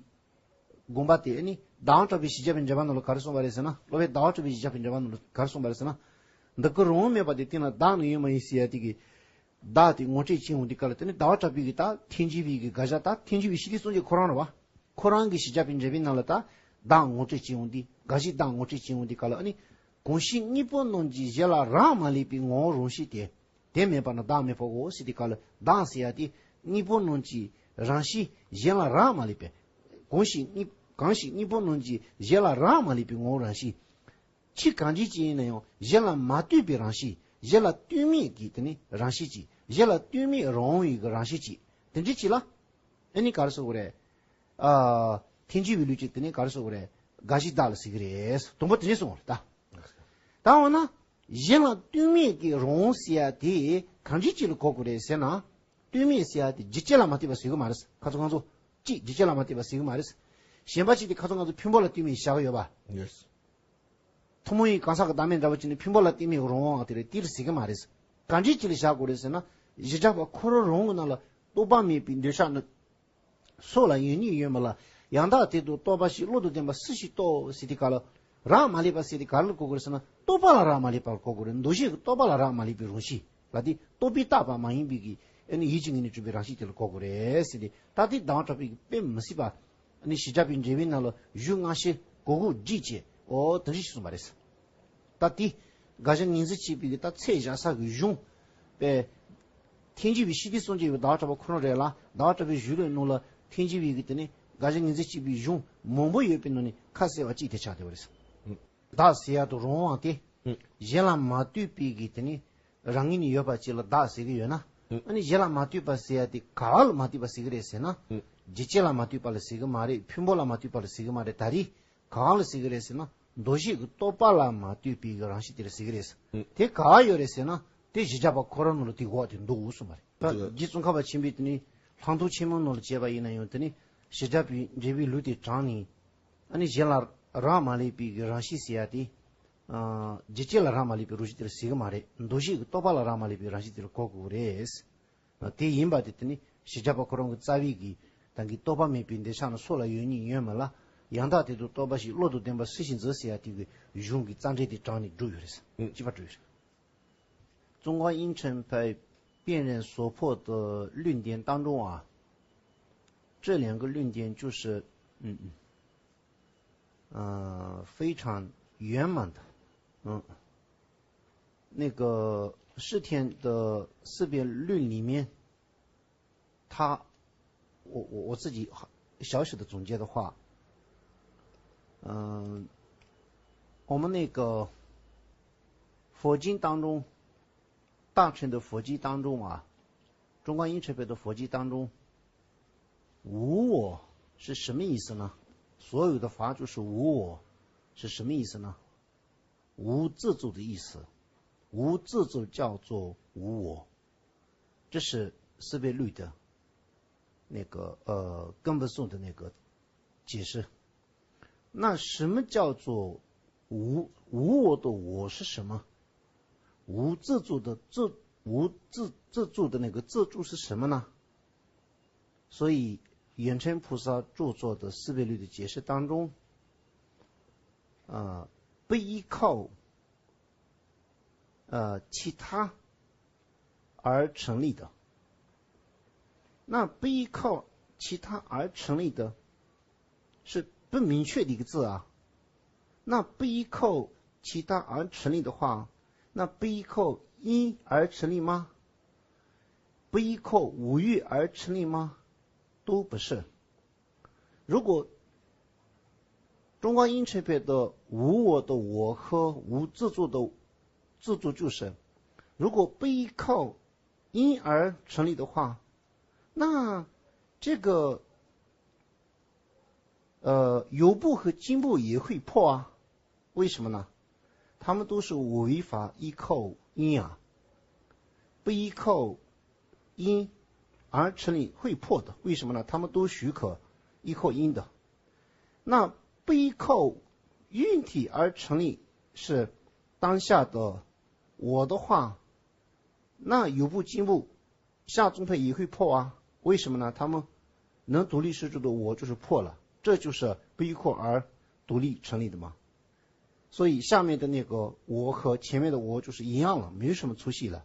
དགོངས་པ་དེ། ཨ་ནི་ཟླ་བ་གྲགས་པའི་བཞི་བརྒྱ་པའི་འགྲེལ་པ་ནང་ལ་ག་རེ་གསུངས་པ་རེད་ཟེར་ན། སློབ་དཔོན་ཟླ་བ་གྲགས་པའི་བཞི་བརྒྱ་པའི་འགྲེལ་པ་ནང་ལ་ག་རེ་གསུངས་པ་རེད་ཟེར་ན། འདི་སྐད་རུང་མེད་པ་དེ་གཏན་ལ་བདག་ནི་ཡོད་མ་ཡིན་ཟེར་ཡག་དེ་གི་བདག་དེ་ངོ་སྤྲོད་བྱེད་འོང་དུས་སྐབས་ལ། དེ་ནི་ཟླ་བ་གྲགས་པའི་གི་ད་ཐལ་འགྱུར་བའི་གི་དགག་བྱ། ད་ཐལ་འགྱུར་བའི་ཤེས་རིག་སྲུང་བྱེད་ཁོ་རང་རེད་བ། ཁོ་རང་གི་བཞི་བརྒྱ་པའི་འགྲེལ་པའི་ནང་ལ་ད་བདག་ངོ་སྤྲོད་བྱེད་འོང་དུས། དགག་གཞི་བདག་ངོ་སྤྲོད་བྱེད་འོང་དུས་སྐབས་ལ། ཨ་ནི་གང་ཞིག་དངོས་པོ་རྣམས་ཀྱི་གཞན་ལ་རག་མ་ལུས་པའི་ངོ་བོ་རང་བཞིན་ཏེ། དེ་མེད་པ་ན་བདག་མེད་པའོ་ཟེར་དུས་སྐབས་ལ། བདག་ཟེར་ཡག་དེ་དངོས་པོ་རྣམས་ཀྱི་རང་བཞིན་གཞན་ལ་རག་མ་ལུས་པའི། གང་ཞིག་དངོས་གང་ཞིག་དངོས་པོ་རྣམས་ཀྱི་གཞན་ལ་རག་མ་ལུས་པའི་ངོ་བོ་རང་བཞིན། ཕྱིར་གང་ཅི་ཅི་ཡིན་ན་ཡང་གཞན་ལ་མ་ལྟོས་པའི་རང་བཞིན། གཞན་ལ་ལྟོས་མེད་ཀྱི་དེ་ནི་རང་བཞིན་གཅིག། གཞན་ལ་ལྟོས་མེད་རང་དབང་བའི་གི་རང་བཞིན་གཅིག། དེ་འདྲ་གཅིག་ལ། ཨ་ནི་ག་རེ་ཟེར་དགོས་རེད། ཨ། ཐལ་འགྱུར་བའི་ལུགས་ཀྱི་དེ་ནི་ག་རེ་ཟེར་དགོས་རེད། དགག་གཞི་བདག་ལ་ཟེར་གི་རེད། དང་པོ་དེ་འདྲ་གསུངས་པ་རེད་ད། ད་འོ་ན། གཞན་ལ་ལྟོས་མེད་ཀྱི་རང་དབང་ཟེར་ཡ་དེ་གང་ཅི་ཅི་ལ་གོ་དགོས་རེད་ཟེར་ན། ལྟོས་མེད་ཟེར་ཡ་དེ་རྒྱུ་རྐྱེན་ལ་མ་ལྟོས་པ་ཟེར་གི་མ་རེད། ཁ་ཚོ་ཁ་ཚོ། གཅིག་རྒྱུ་རྐྱེན་ལ་མ་ལྟོས་པ་ཟེར་གི་མ་རེད། གཞན་པ་གཅིག་དེ་ཁ་ཚོ་ང་ཚོ་ཕུང་པོ་ལ་ལྟོས་མེད་བཞག་གི་ཡོད་པ། ཡེས། ཐུན་མོང་གི་གང་ཟག་གི་བདག་མེད་འདྲ་བོ་ཅིག་ནི་ཕུང་པོ་ལ་ལྟོས་མེད་རང་དབང་དེ་རེད། དེ་ལ་ཟེར་གི་མ་རེད། གང་འདྲ་ཅིག་ལ་བཞག་དགོས་རེད་ཟེར་ན། བཞི་བརྒྱ་པ་ཁོ་རང་རང་གི་ནང་ལ་རྟོག་པ་མེད་པའི་འདོད་ཆགས་ནི། སྲོག་ལ་ཡོད་ནི་ཡོད་མ་ལ། ཡང་དག་དེ་དང་རྟོག་པ་ཞིག། བློ་དང་ལྡན་པ་སུ་ཞིག་རྟོག་ཟེར་དུས་སྐབས་ལ། རག་མ་ལུས་པ་ཟེར་དུས་ག་རེ་ལ་གོ་དགོས་རེད་ཟེར་ན། རྟོག་པ་ལ་རག་མ་ལུས་པ་ལ་གོ་དགོས་རེད། འདུ་ཤེས་ཀྱི་རྟོག་པ་ལ་རག་མ་ལུས་པའི་རང་བཞིན་ལ། དེ་རྟོག་པས་བཏགས་པ་མ་ཡིན་པའི་གི། ཨ་ནི་ཡིད་ཀྱི་ངོས་ནས་གྲུབ་པའི་རང་བཞིན་དེ་ལ་གོ་དགོས་རེད་ཟེར་ཏེ། ད་དེ་ཟླ་བ་གྲགས་པའི་གི་དཔེ་མི་སྲིད་པ། ཨ་ནི་བཞི་བརྒྱ་པའི་འགྲེལ་པའི་ནང་ལ་གཞུང་སྔ་ཕྱི་གོ་གོ་བསྒྲིགས་བྱས། འོ་དེ་འདྲ་ཞིག་གསུངས་པ་རེད། ད་དེ་དགག་བྱ་ངོས་འཛིན་བྱེད་པའི་གི་ད་ཚད་བཞག་ས་གི་གཞུང་པས། ཐལ་འགྱུར་བའི་ཤེས་རིག་སྲུང་བྱེད་པའི་ཟླ་བ་གྲགས་པ་ཁོ་རང་རེད་ལ། ཟླ་བ་གྲགས་པའི་གཞུང་ལུགས་ནང་ལ་ཐལ་འགྱུར་བའི་གི་དེ་ནི་དགག་བྱ་ངོས་འཛིན་བྱེད་པའི་གཞུང་མང་པོ་ཡོད་པའི་ནང་ནས་ཁ་གསལ་བ་གཅིག་དེ་ཆགས་བསྡད་པ་རེད། བདག་ཟེར་ཡ་དང་རང་དབང་དེ། གཞན་ལ་མ་ལྟོས་པའི་གི་དེ་ནི་རང་ངོས་ནས་ཡོད་པ་ཅིག་ལ་བདག་ཟེར་གི་ཡོད་ན། ཨ་ནི་གཞན་ལ་མ་ལྟོས་པ་ཟེར་ཡ་དེ་ག་བ་ལ་མ་ལྟོས་པ་ཟེར་གི་རེད་ཟེར་ན། རྒྱུ་རྐྱེན་ལ་མ་ལྟོས་པ་ལ་ཟེར་གི་མ་རེད། ཕུང་པོ་ལ་མ་ལྟོས་པ་ལ་ཟེར་གི་མ་རེད། ད་རེས་ག་བ་ལ་ཟེར་གི་རེད་ཟེར་ན། འདུ་ཤེས་ཀྱི་རྟོག་པ་ལ་མ་ལྟོས་པའི་གི་རང་བཞིན་དེ་ལ་ཟེར་གི་རེད། ཨུ། དེ་ག་བ་ཡོད་རེད་ཟེར་ན། དེ་བཞི་བརྒྱ་པ་ཁོ་རང་ནང་ལ་དེ་འགོག་དེ་འདུག་གསུངས་པ་རེད། ད་དེ་རྗེ་ཙོང་ཁ་པ་ཆེན་པོས་དེ་ནི་ལྷག་མཐོང་ཆེན་མོའི་ནང་ལ་བྱས་པ་ཡིན་ན་ཡང་དེ་ནི་བཞི་བརྒྱ་པའི་འབྲས་བུའི་ལུགས་དེ་དྲངས་ནས། ཨ་ནི་གཞན་ལ་རག་མ་ལས་པའི་གི་རང་བཞིན་ཟེར་ཡ་དེ། ཨ། རྒྱུ་རྐྱེན་ལ་རག་མ་ལས་པའི་རང་བཞིན་དེ་ལ་ཟེར་གི་མ་རེད། འདུ་ཤེས་ཀྱི་རྟོག་པ་ལ་རག་མ་ལས་པའི་རང་བཞིན་དེ་ལ་གོ་དགོས་རེད། དེ་ཡིན་པ་དེ་དེ་ནི་བཞི་བརྒྱ་པ་ཁོ་རང་གི་རྩ་བའི་གི་ད་གིན་རྟོག་པ་མེད་པའི་འདོད་ཆགས་ནི་སྲོག་ལ་ཡོད་ཉིད་ཡོད་མིན་ལ། ཡང་དག་དེ་དང་རྟོགས་པ་ཞིག་བློ་དང་ལྡན་པ་སུ་ཞིག་མཛོད་ཟེར་ཡ་དེ་གི་གཞུང་གི་རྩ་འགྲེལ་དེ་དྲངས་ནས་བསྒྲུབས་ཡོད་རེད། ཨུ། ཅི་པ་བསྒྲུབས་ཡོད་རེད། 中观应成派辨认所破的论点当中啊，这两个论点就是，嗯嗯，呃，非常圆满的，嗯，那个释天的思辨论里面，他，我我我自己小小的总结的话，嗯、我们那个佛经当中，大乘的佛经当中啊，中观应成派的佛经当中，无我是什么意思呢？所有的法就是无我，是什么意思呢？无自住的意思，无自住叫做无我，这是思辨律的那个呃根本颂的那个解释。那什么叫做无无我的我是什么？无自住的自无自自住的那个自住是什么呢？所以圆成菩萨著作的思辨律的解释当中，啊、不依靠呃其他而成立的。那不依靠其他而成立的，是不明确的一个字啊。那不依靠其他而成立的话，那不依靠因而成立吗？不依靠五欲而成立吗？都不是。如果中观应成派的无我的我和无自住的自住就是，如果不依靠因而成立的话，那这个呃，油布和金布也会破啊。为什么呢？它们都是违法依靠因啊，不依靠因而成立会破的。为什么呢？它们都许可依靠因的。那不依靠运体而成立是当下的我的话，那油布金布下宗派也会破啊。为什么呢？他们能独立是住的我就是破了，这就是不依靠而独立成立的嘛。所以下面的那个我和前面的我就是一样了，没有什么粗细了。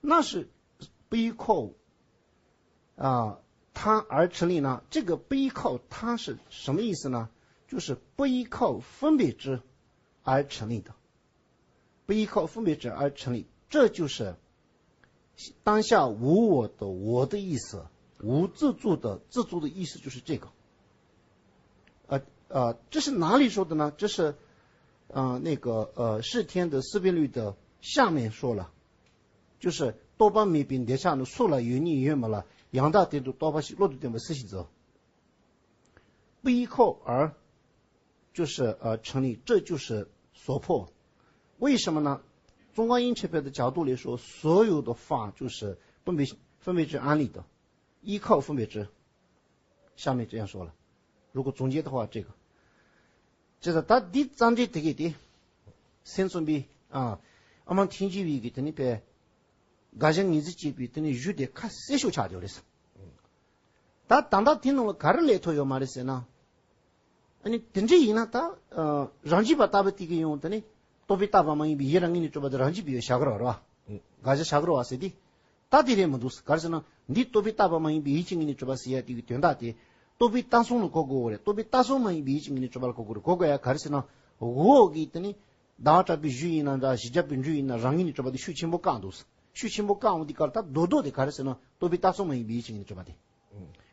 那是不依靠啊，它而成立呢？这个不依靠它是什么意思呢？就是不依靠分别之而成立的。不依靠分别之而成立，这就是当下无我的我的意思，无自住的自住的意思就是这个。呃呃，这是哪里说的呢？这是呃那个呃释天的思辨律的下面说了，就是རྟོག་པ་མེད་པའི་འདོད་ཆགས་ནི་སྲོག་ལ་ཡོད་ཉིད་ཡོད་མིན་ལ། ཡང་དག་དེ་དང་རྟོགས་པ་ཞིག་བློ་དང་ལྡན་པ་སུ་ཞིག་མཛོད། 不依靠而就是呃成立，这就是所破。为什么呢？中观应成派的角度来说，所有的法就是分别分别之而立的，依靠分别之。下面这样说了，如果总结的话，这个，这个ད་འདི་རྩ་འགྲེལ་དེ་གས་དེ་སེམས་ཙམ་པའི་ཨ་ཨ་མ་ཐེན་ཅིན་ཝུའེ་གི་དེ་ནི་པའི་དགག་བྱ་ངོས་འཛིན་བྱེད་པའི་དེ་ནི་གཞུག་དེ་ཁ་གསལ་ཤོས་ཆགས་ཡོད་རེད། ད་ད་ལྟ་དེ་ནང་ལ་ག་རེ་ལས་ཐོག་ཡོད་མ་རེད་ཟེར་ན། ཨ་ནི་དེ་འདྲ་ཡིན་ན་ད་ཨ་རང་རྒྱུད་པ་ལྟ་བུ་དེ་གི་ཡོང་དེ་ནི་རྟོག་པས་བཏགས་པ་མ་ཡིན་པའི་ཡིད་རང་ངོས་ནས་གྲུབ་པ་དེ་རང་རྒྱུད་པའི་བྱ་དགར་བ་རེད་བ། དགག་བྱ་བྱ་དགར་བ་ཟེར་དེ། ད་དེ་རེད་མི་འདུག་ག་རེ་ཟེར་ན་འདི་རྟོག་པས་བཏགས་པ་མ་ཡིན་པའི་ཡིད་ཀྱི་ངོས་ནས་གྲུབ་པ་ཟེར་ཡ་དེ་གི་དོན་དག་དེ། རྟོག་པས་བཏགས་སོང་ལ་གོ་དགོས་རེད། རྟོག་པས་བཏགས་སོང་མ་ཡིན་པའི་ཡིད་ཀྱི་ངོས་ནས་གྲུབ་པ་ལ་གོ་དགོས་རེད། གོ་དགོས་ཡ་ག་རེ་ཟེར་ན། འོག་གི་དེ་ནི་ཟླ་བ་གྲགས་པའི་གཞུ་ཡིན་ན་འདྲ། བཞི་བརྒྱ་པའི་འབྲུ་ཡིན་ན་རང་ངོས་ནས་གྲུབ་པ་དེ་ཤུགས་ཆེན་པོ་བཀག་འདུག་ཤུགས་ཆེན་པོ་བཀག་འོང་དུས་སྐབས་ལ་ད་རྡོག་རྡོག་དེ་ག་རེ་ཟེར་ན་རྟོག་པས་བཏགས་སོང་མ་ཡིན་པའི་ཡིད་ཀྱི་ངོས་ནས་གྲུབ་པ་དེ།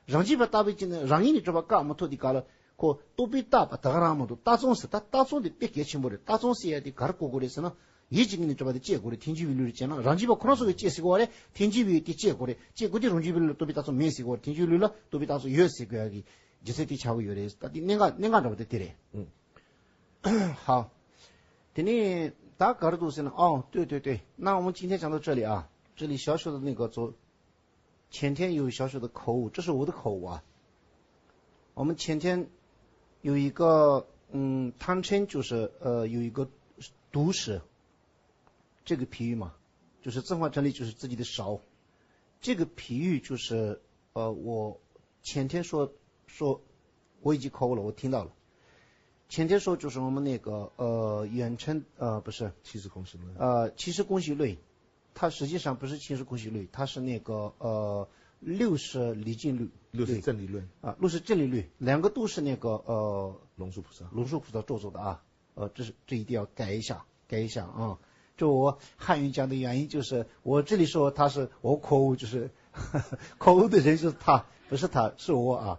རང་རྒྱུད་པ་ལྟ་བུའི་ཅི་ནས་རང་ངོས་ནས་གྲུབ་པ་བཀག་མ་ཐུབ་དུས་སྐབས་ལ་ཁོ་རྟོག་པས་བཏགས་པ་ད་ག་རང་མ་གཏོགས་བཏགས་སོང་ཟེར། ད་བཏགས་སོང་དེ་དཔེ་གལ་ཆེན་པོ་རེད། བཏགས་སོང་ཟེར་ཡ་དེ་ག་རེ་གོ་དགོས་རེད་ཟེར་ན། ཡིད་ཀྱི་ངོས་ནས་གྲུབ་པ་དེ་བཅད་དགོས་རེད། ཐལ་འགྱུར་བའི་ལུགས་ལ་བྱས་ན་རང་རྒྱུད་པ་ཁོ་རང་ཚོ་གིས་བཅད་ཟེར་དགོས་རེད། ཐལ་འགྱུར་བའི་དེ་བཅད་དགོས་རེད། བཅད་དགོས་དེ་རང་རྒྱུད་པའི་ལུགས་ལ་རྟོག་པས་བཏགས་སོང་མེད་ཟེར་དགོས་རེད། ཐལ་འགྱུར་ལུགས་ལ་རྟོག་པས་བཏགས་སོང་ཡོད་ཟེར་དགོས་ཡ་གི་རྒྱུ་མཚན་དེ་ཆགས་ཀྱི་ཡོད་རེད། ད་དེ་གནད་འགག་གནད་འགག་འདྲ་བ་དེ་དེ་རེད། ཨུ། 好。དེ་ནས་ད་ག་རེ་འདུག་ཟེར་ན། ཨོ། 对对对，那我们今天讲到这里啊，这里小小的那个做前天有小小的口误，这是我的口误啊。我们前天有一个，嗯，汤琛就是，呃，有一个毒蛇，这个比喻嘛，就是《甄嬛传》里就是自己的勺。这个比喻就是，呃，我前天说，说我已经口误了，我听到了。前天说就是我们那个，呃，元辰，呃，不是，七十孔隙论。呃，七十孔隙论，它实际上不是七十孔隙论，它是那个，呃，六十离境律。六十正离论。啊，六十正离律，两个都是那个，呃，龙树菩萨。龙树菩萨著作的啊。呃，这是，这一定要改一下，改一下啊。就我汉语讲的原因就是，我这里说他是我口误，就是口误的人是他，不是他，是我啊。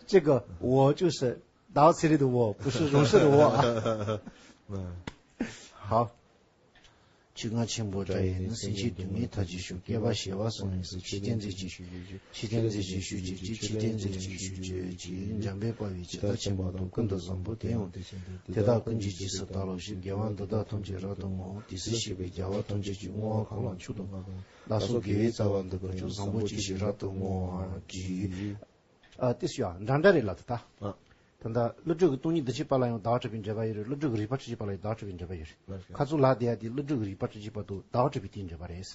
这个我就是脑子里的我，不是容事的我啊。嗯。好。 ཆོས་གང་ཆེན་པོ་འདྲ་ཡིན་ན། སེམས་ཅན་སྡུག་བསྔལ་མཐའ་ཅི་ཤོག་བསྐལ་པ་བྱེ་བ་གསུམ་ཡིན་ཟེར། ཕྱི་རྟེན་རྫས་ཀྱི་ཞུ་རྒྱུ། ཕྱི་རྟེན་རྫས་ཀྱི་ཞུ་རྒྱུ་གཅིག་ཕྱི་རྟེན་རྫས་ཀྱི་ཞུ་རྒྱུ་གཅིག་འཇམ་དཔལ་དཔའ་བོས་ཇི་ལྟར་མཁྱེན་པ་དང་། ཀུན་ཏུ་བཟང་པོ་དེ་ཡང་དེ་བཞིན་ཏེ། དེ་དག་ཀུན་གྱི་རྗེས་སུ་བདག་སློབ་ཅིང་། དགེ་བ་འདི་དག་ཐམས་ཅད་རབ་ཏུ་བསྔོའོ། དེ་ཚེ་གཤེགས་པའི་རྒྱལ་བ་ཐམས་ཅད་ཀྱིས། བསྔོ་བ་གང་ལ་མཆོག་ཏུ་བསྔགས་པ། བདག་སོགས་དགེ་བའི་རྩ་བ་འདི་ཀུན་ཀྱང་། བཟང་པོ་ཅི་ཞིག་རབ་ཏུ་བསྔོ་བར་བགྱི། ཨ། དེ་སུ་ཡང་འདྲ་འདྲ་རེད་ལབ་ད། ད་ལྟ་ཀླུ་སྒྲུབ་ཀྱི་སྟོང་ཉིད་བདེ་གཤེགས་དཔལ་ལ་ཡང་ཟླ་བ་གྲགས་པའི་འགྲེལ་པ་ཡོད་རེད། ཀླུ་སྒྲུབ་ཀྱི་རིག་པ་སྤྲུལ་པའི་དཔལ་ལ་ཡང་ཟླ་བ་གྲགས་པའི་འགྲེལ་པ་ཡོད་རེད། ཁ་ཚུར་ལ་དེ་ཡ་དེ་ཀླུ་སྒྲུབ་ཀྱི་རིག་པ་སྤྲུལ་པའི་དཔལ་དུ་ཟླ་བ་གྲགས་པའི་དེའི་འགྲེལ་པ་རེད།